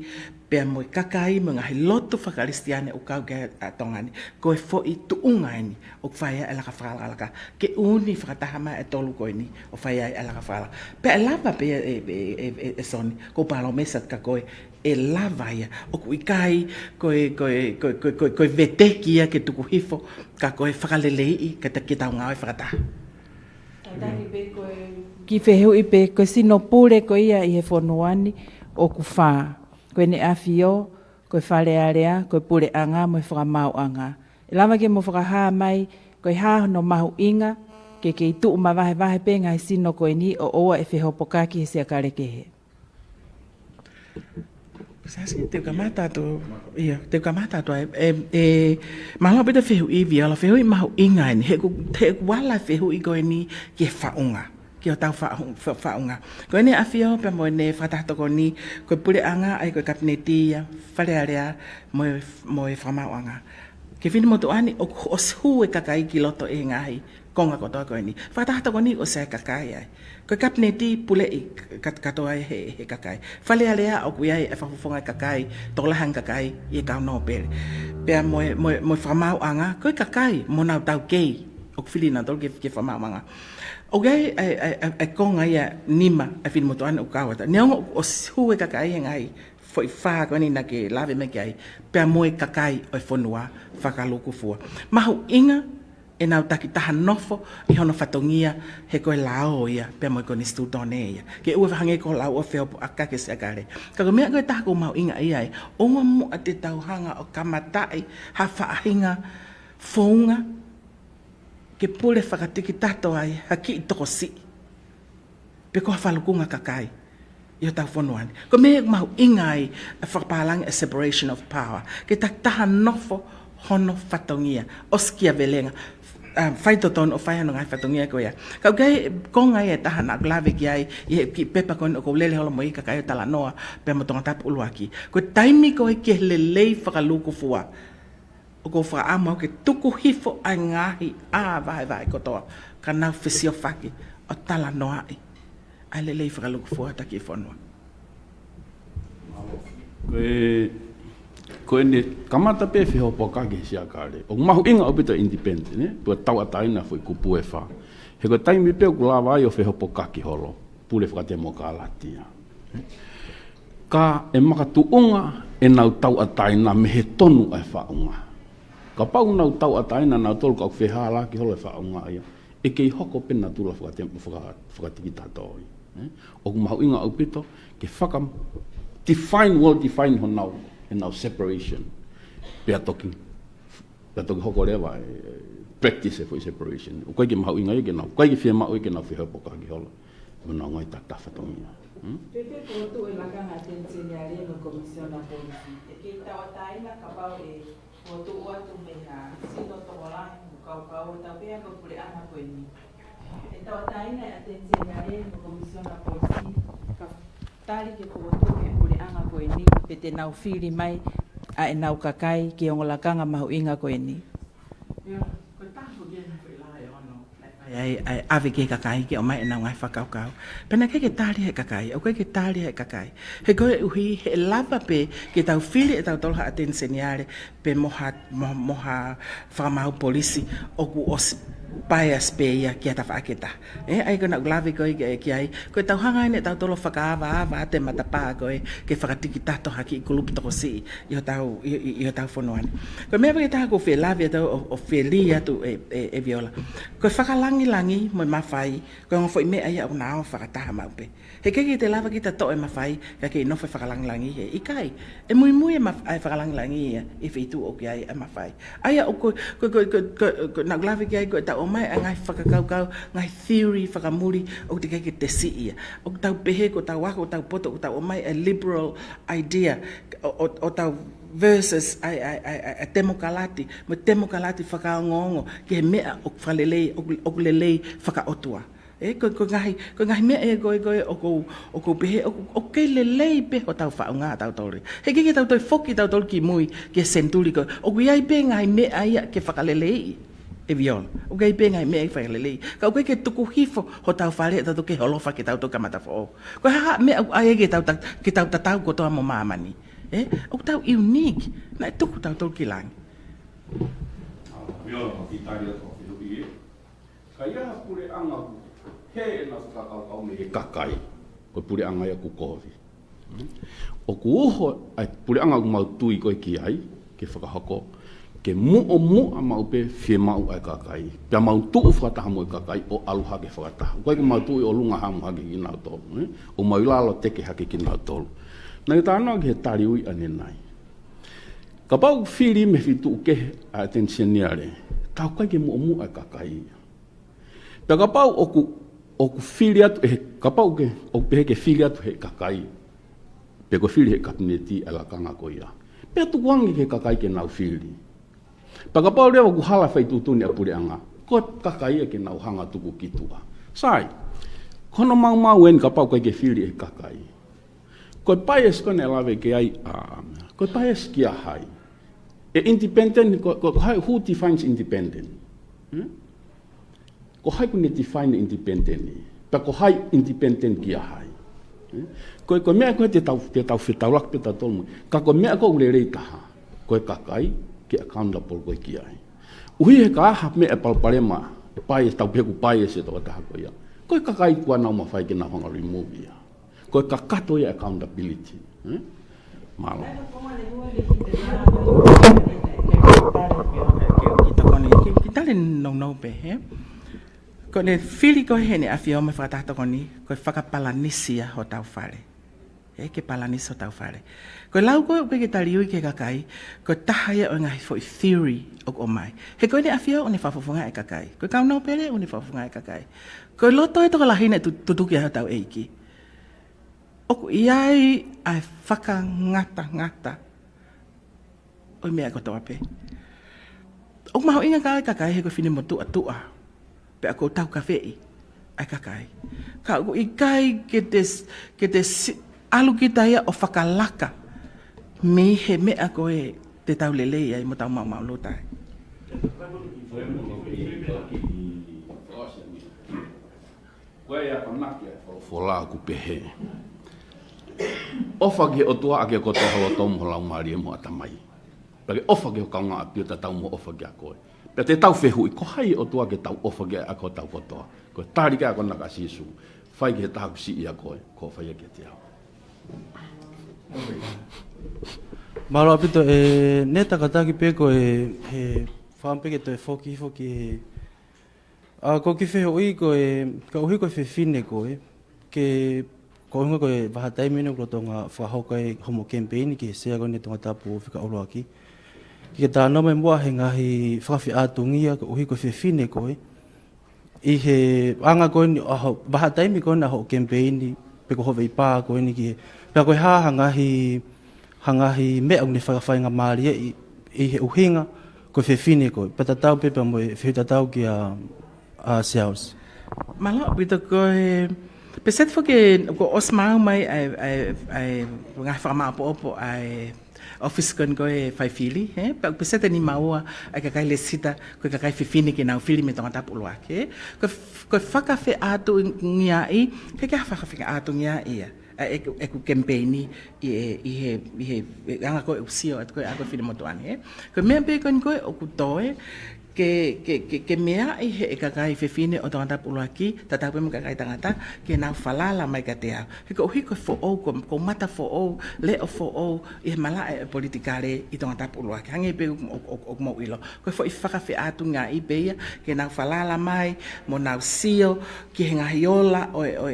pea mo e kakai, mo e ngaahi lotu faka-Kalisitiane ʻoku kau ki ai ʻa Tonga ni. Ko e foʻi tuʻunga eni ʻoku fai ai e laka fakalakalaka. Ke ʻuuni fakataha mai e tolu ko eni ʻo fai ai e laka fakalakalaka. Pea ʻe lava pē ē, ē, ē, ē, ē Soni, ʻoku ou palōmesi atu kia koe, ʻe lava ia. ʻOku ʻikai ko e, ko e, ko e, ko e, ko e, ko e veteki ia ke tuku hifo, ka ko e fakaleleiʻi, ka ta-, ke tau ngāue fakataha. Tataki pē ko e kiʻi fehuʻi pē, ko e sino pule ko ia ʻi he fonua ni ʻoku fā. Ko ʻEne ʻAfio, ko e Fale Alea, ko e Puleʻanga, mo e Fakamaauʻanga. ʻE lava ke mo fakahā mai, ko e hā hono mahuʻinga, ke kei tuʻu mavahevahe pē ngaahi sino ko eni ʻo ʻoua ʻe fehopokaki he siakale kehe. Sasi, te u kamata atu, ʻio, te u kamata atu ai, ē, ē, mālō ʻaupito e fehuʻi Viola, fehuʻi mahuʻinga eni, he ʻoku, he ʻoku ala e fehuʻi ko eni ki he faʻunga, ki hotau faʻu-, fa-, faʻunga. Ko ʻEne ʻAfio pea mo ʻEne Fakataha Tokoni, ko e Puleʻanga, ʻa ia ko e Kapineti ia, Fale Alea, mo e, mo e Fakamaauʻanga. Ki he finemotuʻa ni, ʻoku ʻosi hū e kakai ki loto ʻi he ngaahi konga kotoa ko eni. Fakataha Tokoni ʻoku ʻosi ʻi ai e kakai ai. Ko e Kapineti puleʻi kat-, katoa ia he, he kakai. Fale Alea ʻoku ʻi ai e fakafofonga e kakai, tokolahi ange e kakai ʻi he kau nōpele. Pea mo e, mo e, mo e Fakamaauʻanga, ko e kakai, mo honau taukei, ʻoku fili nautolu ki he, ki he Fakamaauʻanga. ʻOku ʻi ai e, e, e, e konga ia ʻe nima e finemotuʻa ni ʻoku kau atu. Neongo ʻoku ʻosi hū e kakai he ngaahi foʻi fā ko eni naʻa ke lave mai ki ai, pea mo e kakai ʻo e fonua fakalūkufua. Mahuʻinga ʻenau takitaha nofo ʻi hono fatongia he ko e lao ia, pea mo e konisitūtone ia. Ke ʻoua ʻe hangē ko e lao ʻo fehopokaki he siakale. Ka ko e meʻa ko e taha ʻoku mahuʻinga ai, ʻoua muʻa te tau hanga ʻo kamataʻi ha faʻahinga founga ke pule fakatikitato ai ha kiʻi tokosiʻi pe ko ha falukunga kakai ʻi hotau fonua ni. Ko e meʻa ʻoku mahuʻinga ai e fakapālangi e separation of power. Ke takitaha nofo hono fatongia, ʻosikiavelenga, ʻa, faitotonu ʻo fai hono ngaahi fatongia ko ia. Ka ʻoku ʻi ai e konga ia ʻe taha naʻa ku lave ki ai ʻi he kiʻi pepa ko eni ʻoku ou lele holo mo e kakai ʻo talanoa pea mo Tongatapu ʻuluaki. Ko e taimi ko ē ki he lelei fakalūkufua, ʻoku ou fakaʻamu au ke tuku hifo ʻa e ngaahi ʻā vahevahe kotoa, ka nau fesiofaki ʻo talanoaʻi ʻa e lelei fakalūkufua ʻa hotau kiʻi fonua. Ko e, ko ʻene kamata pē fehopokaki he siakale. ʻOku mahuʻinga ʻaupito e independent, ne? Pea tauʻatāina foʻi kupu ʻe fā. He ko e taimi pē ʻoku lava ai ʻo fehopokaki holo, pule fakatemokālati ia. Ka ʻe makatuʻunga ʻenau tauʻatāina mei he tonu ʻa e faʻunga. Kapau ʻoku nau tauʻatāina nautolu ka ʻoku fehālaaki holo e faʻunga ia, ʻe kei hoko pē natula fakate-, faka-, fakatikitato ia. Ē? ʻOku mahuʻinga ʻaupito ke faka-define, well define honau, ʻenau separation. Pea toki, pea toki hoko leva e, e practice e foʻi separation. ʻOku ʻikai ke mahuʻinga ia ke nau, ʻoku ʻikai ke fiemaʻu ia ke nau fehopokaki holo. Mo nau ngaahi takitaha fatongia. Hmm? Pea pē ko e tuʻu e lakanga ʻa e ʻAteni Seniale mo e Komisiona Polisi, ʻe kei tauʻatāina kapau ʻe fokotuʻu atu mei ha sino tokolahi mo kaukau ʻo tau pehē ko e puleʻanga ko eni. ʻE tauʻatāina e ʻAteni Seniale mo e Komisiona Polisi tali ke fokotuʻu ʻe he puleʻanga ko eni, pe te nau fili mai ʻa ʻenau kakai ki he ongo lakanga mahuʻinga ko eni. ʻIo, ko e taha foki ia ʻa e ngaahi foʻi lave ʻoku ʻai ai ʻa e ʻave ki he kakai ke ʻomai ʻenau ngaahi fakakaukau. Pea naʻe ʻikai ke tali ʻe he kakai, ʻoku ʻikai ke tali ʻe he kakai. He koeʻuhi, he ʻe lava pē ke tau fili ʻe tautolu ha ʻatenisione pe mo ha, mo, mo ha fakamaau polisi ʻoku ʻosi bias pē ia ki ha tafaʻaki ʻe taha. ʻE, ʻa ia ko ē naʻá ku lave ko ē ki, ki ai, ko ʻetau hanga ʻeni ʻe tautolu ʻo fakaavaava atu e matapā ko ē ke fakatikitato ha kiʻi kulupu tokosiʻi ʻi hotau, ʻi, ʻi, ʻi hotau fonua ni. Ko e meʻa pē ʻe taha ʻoku ou fie lave atu ʻo, ʻo fie lī atu ʻe, ʻe, ʻe Viola. Ko e fakalangilangi mo e mafai, ko e ongo foʻi meʻa ia ʻoku na ō fakataha maʻu pē. He ʻikai ke te lava kita ʻo toʻo e mafai, ka ke nofo e fakalangilangi he ʻikai. ʻE muimui e maf-, ʻa e fakalangilangi ia ʻi he feituʻu ʻoku ʻi ai e mafai. ʻA ia ʻoku, ko, ko, naʻá ku lave ki ai ko ʻetau ʻomai ʻa e ngaahi fakakaukau, ngaahi theory fakamuli ʻoku teʻeki ke te siʻi ia. ʻOku tau pehē ko ʻetau ako, ʻetau poto, ʻoku tau ʻomai e liberal idea, ʻo, ʻo, ʻo tau versus ʻa e, ʻa e, ʻa e, ʻa e, ʻa e temokalati, mo e temokalati fakaongoongo ki he meʻa ʻoku fakalelei, ʻoku, ʻoku lelei fakaʻotua. ʻE, ko, ko e ngaahi, ko e ngaahi meʻa ʻe ko ē, ko ē, ʻoku ou, ʻoku ou pehē, ʻoku, ʻoku kei lelei pē hotau faʻunga ʻatautolu. He ʻikai ke tau toe foki tautolu ki mui, ki he senituli ko ē. ʻOku ʻi ai pē ngaahi meʻa ia ke fakaleleiʻi, ʻe Viola. ʻOku ʻi ai pē ngaahi meʻa ke fakaleleiʻi. Ka ʻoku ʻikai ke tuku hifo hotau fale ʻatautolu ke holofa ke tau toe kamata foʻou. Ko e hā e meʻa ʻoku ʻai ke tau ta-, ke tau tatau kotoa mo māmani. ʻE, ʻoku tau unique. Naʻe tuku tautolu ki langi. Viola, ʻoku ke tali atu ʻo fehuʻi ē. Ka ʻi ai ha puleʻanga ʻoku hē ʻena fakakaukau mei he kakai, ko e puleʻanga ia ʻoku kovi. ʻOku uho ʻa e puleʻanga ʻoku mau tui ko ē ki ai, ke fakahoko, ke muʻomuʻa maʻu pē fiemaʻu ʻa e kakai. Pea mau tuʻu fakataha mo e kakai ʻo ʻalu hake fakataha. ʻOku ʻikai ke mau tuʻu ʻi ʻolunga hamu hake kinautolu, ē? ʻO mau ʻi lalo teke hake kinautolu. Naʻá ke talanoa ki he tali ui ʻanenai. Kapau ʻoku fili mei he feituʻu kehe ʻa e ʻatenisione, ka ʻoku ʻikai ke muʻomuʻa e kakai ia. Pea kapau ʻoku, ʻoku fili atu ʻe he, kapau ke, ʻoku pehē ke fili atu ʻe he kakai. Pe ko e fili ʻe he kapineti ʻa e lakanga ko ia. Pea tukuange ki he kakai ke nau fili. Pea kapau leva ʻoku hala fai tuʻutuʻuni ʻa e puleʻanga, ko e kakai ia ke nau hanga ʻo tuku ki tuʻa. Sai, ko hono maumau eni kapau ʻoku ʻikai ke fili ʻe he kakai. Ko e bias ko ē naʻe lave ki ai, ʻa, ko e bias kia hai? ʻE independent, ko, ko, ko hai, who defines independent? Hmm? Ko hai ʻoku ne define independent? Pea ko hai independent kia hai? Hmm? Ko, ko e meʻa ko ē te tau, te tau fetaulaki pē tautolu mo ia. Ka ko e meʻa ko ē ʻoku lelei taha, ko e kakai ke accountable ko ē ki ai. ʻUhi he ka ʻi ai ha meʻa palopalema, bias, tau pehē ʻoku bias e tokotaha ko ia, ko e kakai kuo nau mafai ke nau hanga ʻo remove ia. Ko e kakato ia e accountability. Eh? Mālō. Kiʻi tokoni, kiʻi, kiʻi tali nounou pē, ē? Ko ʻene fili ko ē heʻene ʻafio mai fakataha tokoni, ko e fakapalanisi ia hotau fale. Ē, ke palanisi hotau fale. Ko e lau ko ē ʻoku ʻikai ke tali ui ki he kakai, ko e taha ia ʻo e ngaahi foʻi theory ʻoku ʻomai. He ko ʻene ʻafio ʻoku ne fakafofongaʻi e kakai. Ko e kau nōpele ʻoku ne fakafofongaʻi e kakai. Ko e loto ʻe tokolahi naʻe tu-, tutuki ai hotau ʻEiki. ʻOku ʻi ai ʻa e fakangatangata ʻo e meʻa kotoa pē. ʻOku mahuʻinga ka ʻi ai e kakai he ko e finemotuʻa tuʻa. Pea ʻoku ou taukafeʻi ʻa e kakai. Ka ʻoku ʻikai ke te s-, ke te si-, ʻalu kita ia ʻo fakalaka mei he meʻa ko ē te tau lelei ai mo tau maʻumaʻuluta ai. Ko e akonaki ʻa e folofola ʻoku pehē, ʻofa ki he ʻOtua ʻaki e kotoa ho loto mo ho laumālie mo ho ʻatamai. Pea ke ʻofa ki ho kaungāʻapi ʻo tatau mo hoʻo ʻofa kiate koe. Pea te tau fehuʻi, ko hai e ʻOtua ke tau ʻofa ki ai ʻaki hotau kotoa? Ko e tali ki he akonaki ʻa Sīsū, fai ki he taha ʻoku siʻi ʻia koe, ko hoʻo fai ia kiate au. Mālō ʻaupito, ē, ne takataki pē ko e, he fāmili pē ke toe foki, foki he ʻA, ko e kiʻi fehuʻi ko e, koeʻuhi ko e fefine ko ē, ke, koeʻuhi ko e vahaʻa taimi ʻeni ʻoku lolotonga fakahoko ai hoʻomo kemipeini ki he sea ko eni ʻa Tongatapu fika ʻuluaki. Ke ke talanoa mai muʻa he ngaahi fakafeʻātungia koeʻuhi ko e fefine ko ē. ʻI he anga ko eni ʻa ho, vahaʻa taimi ko ena hoʻo kemipeini, pe ko hoʻo veipā ko eni ki he, pea ko e hā ha ngaahi, ha ngaahi meʻa ʻoku ne fakafaingamālieʻi ʻi he ʻuhinga ko e fefine ko ē, pea tatau pē pea mo e fehuʻi tatau kia, ʻa, Siaosi. Mālō ʻaupito ko e, Pēseti foki, kuo ʻosi maʻu mai ʻa e, ʻa e, ʻa e ngaahi fakamāʻopoʻopo ʻa e ʻōfisi ko eni ko e faifili, ē? Pea ʻoku pēseti ʻe nima ua ʻa e kakai lēsisita ko e kakai fefine ke nau fili mei Tongatapu ʻUluaki, ē? Ko e f-, ko e fakafeʻātungiaʻi, ʻikai ke ʻi ai ha fakafeʻātungiaʻi ia ʻa ʻeku, ʻeku kemipeini ʻi he, ʻi he, ʻi he, ʻi he anga ko ē ʻeku sio atu ko ē ʻa e finemotuʻa ni, ē? Ko e meʻa pē ko eni ko ē ʻoku toe ke, ke, ke, ke meaʻi ʻe he kakai fefine ʻo Tongatapu ʻUluaki, tatau pē mo e kakai tangata, ke nau falala mai kiate au. He koeʻuhi ko e foʻou, ko, ko e mata foʻou, leʻo foʻou ʻi he malaʻe ʻo e politikale ʻi Tongatapu ʻUluaki. Hangē pē ʻoku, ʻoku, ʻoku, ʻoku mou ʻilo, ko e foʻi fakafeʻātungiaʻi pē ia, ke nau falala mai mo nau sio ki he ngaahi ola ʻo e, ʻo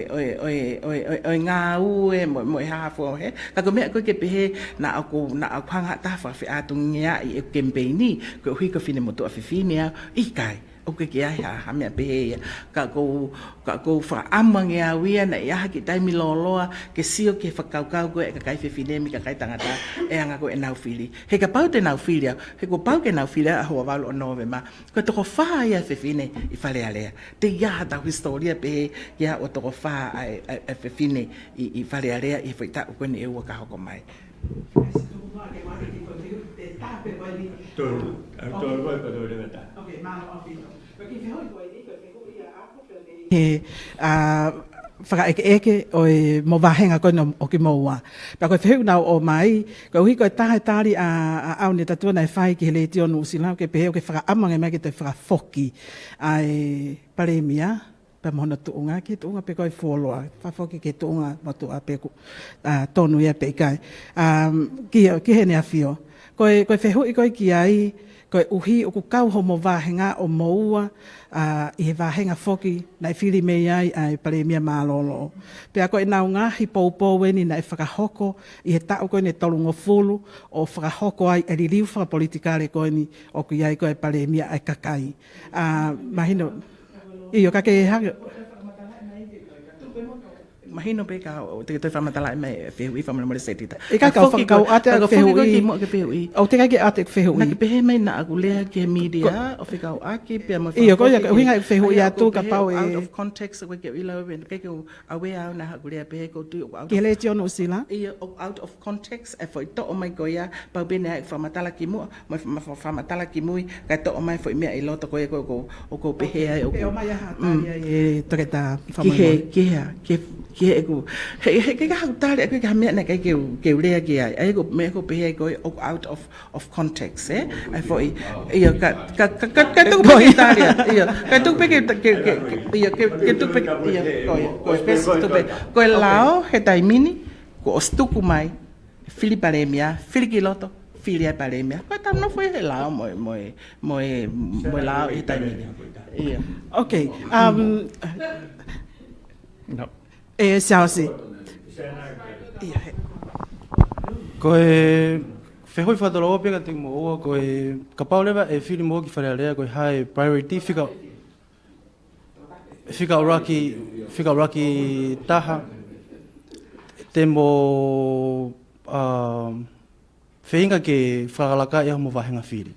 e, ʻo e ngāue mo, mo e hā fua, ē? Ka ko e meʻa ko ē ke pehē naʻa ʻoku, naʻa ʻoku hanga ʻe ha taha ʻo fakafeʻātungiaʻi ʻeku kemipeini koeʻuhi ko e finemotuʻa fefine au, ʻikai. ʻOku ʻikai ke ʻi ai ha, ha meʻa pehē ia. Ka ʻoku ou, ka ʻoku ou fakaʻamu ange au ia naʻe ʻi ai ha kiʻi taimi lōloa ke sio ki he fakakaukau ko ē ʻa e kakai fefine mo e kakai tangata ʻi he anga ko ē ʻenau fili. He kapau te nau fili au, he kuo pau ke nau fili au ʻaho ua valu ʻo Nōvema, ko e toko fā ia ʻa e fefine ʻi Fale Alea. Te ʻi ai haʻatau hisitōlia pehē ki ai ʻo e toko fā ʻa e, ʻa e, ʻa e fefine ʻi, ʻi Fale Alea ʻi he foʻi taʻu ko eni ʻe ua ka hoko mai. Tolu, ʻa, tolu, ʻa, tolu, ʻa, tolu, ʻa, tolu. He, ʻa, fakaʻekeʻeke ʻo e mo vāhenga ko eni ʻo kimoua. Pea ko e fehuʻi naʻa ku ʻomai, koeʻuhi ko e taha e tali ʻa, ʻa ʻAo Netatua naʻe fai ki he Letiō Nuʻusila, ke pehē ʻoku ke fakaʻamu ange mai ke toe fakafoki ʻa e Palēmia pea mo hono tuʻunga, ki he tuʻunga pē ko e fuoloa, fakafoki ki he tuʻunga motuʻa pe ʻoku, ʻa, tonu ia pe ʻikai. ʻA, ki, ki heʻene ʻafio. Ko e, ko e fehuʻi ko ē ki ai, koeʻuhi ʻoku kau hoʻomo vāhenga ʻo moua, ʻa, ʻi he vāhenga foki naʻe fili mei ai ʻa e Palēmia mālōlō. Pea ko ʻenau ngaahi poupou eni naʻe fakahoko ʻi he taʻu ko eni ʻe tolungofulu ʻo fakahoko ai e liliu fakapolitikale ko eni ʻoku ʻi ai ko e Palēmia ʻa e kakai. ʻA, mahino, ʻio, ka ke hake. Mahino pē ka ʻoku te, te fakamatalaʻi mai e fehuʻi fakamolemole Setita. ʻIkai, ka u foki fekauʻaki ʻeku fehuʻi. Ki muʻa ki he fehuʻi. ʻOku teʻeki ai ke ʻoatu ʻeku fehuʻi. Naʻa ke pehē mai naʻa ku lea ki he mītia ʻo fekauʻaki pea mo e fehuʻi. ʻIo, ko ia, ʻuhinga ʻeku fehuʻi atu kapau ʻe out of context, ʻoku ʻikai ke u ʻilo, ʻikai ke u aware au naʻa ku lea pehē, ʻoku ou tui ʻoku out of context. Ki he Letiō Nuʻusila? ʻIo, ʻoku out of context e foʻi toʻo mai ko ia, pau pē naʻa ke fakamatala ki muʻa, mo e fa-, ma fa-, fakamatala ki mui, kae toʻo mai foʻi meʻa ʻi loto ko ia ʻoku ou, ʻoku ou pehē ai ʻoku. Pea ʻomai ha tali ʻe Toketā Fakamolemole. Ki he, ki he, ki he, ki he ʻeku, he, he, ke ka haku tali, ʻoku ʻikai ha meʻa naʻe ʻikai ke u, ke u lea ki ai, ʻa ia ko e meʻa ʻoku ou pehē ai ko ia ʻoku out of, of context, ē? ʻA e foʻi, ʻio, ka, ka, ka, ka, ka tuku pē ke tali, ʻio, ka tuku pē ke, ke, ke, ke, ʻio, ke, ke tuku pē, ʻio, ko ia, ko ia, pesi tuku pē, ko e lao he taimi ni, kuo ʻosi tuku mai, fili Palēmia, fili ki loto, fili ʻa e Palēmia. Ko e tau nofo ʻi he lao mo e, mo e, mo e, mo e lao ʻi he taimi ni. ʻIo. Okay, um, no. ʻE, Siaosi. ʻIo, he. Ko e fehuʻi fakatoloua pē kiate kimoua, ko e kapau leva ʻe fili moua ki Fale Alea, ko e hā e priority fika fika ʻuluaki, fika ʻuluaki taha, te mo, ʻa, feinga ke fakalaka ʻi hoʻomo vāhenga fili.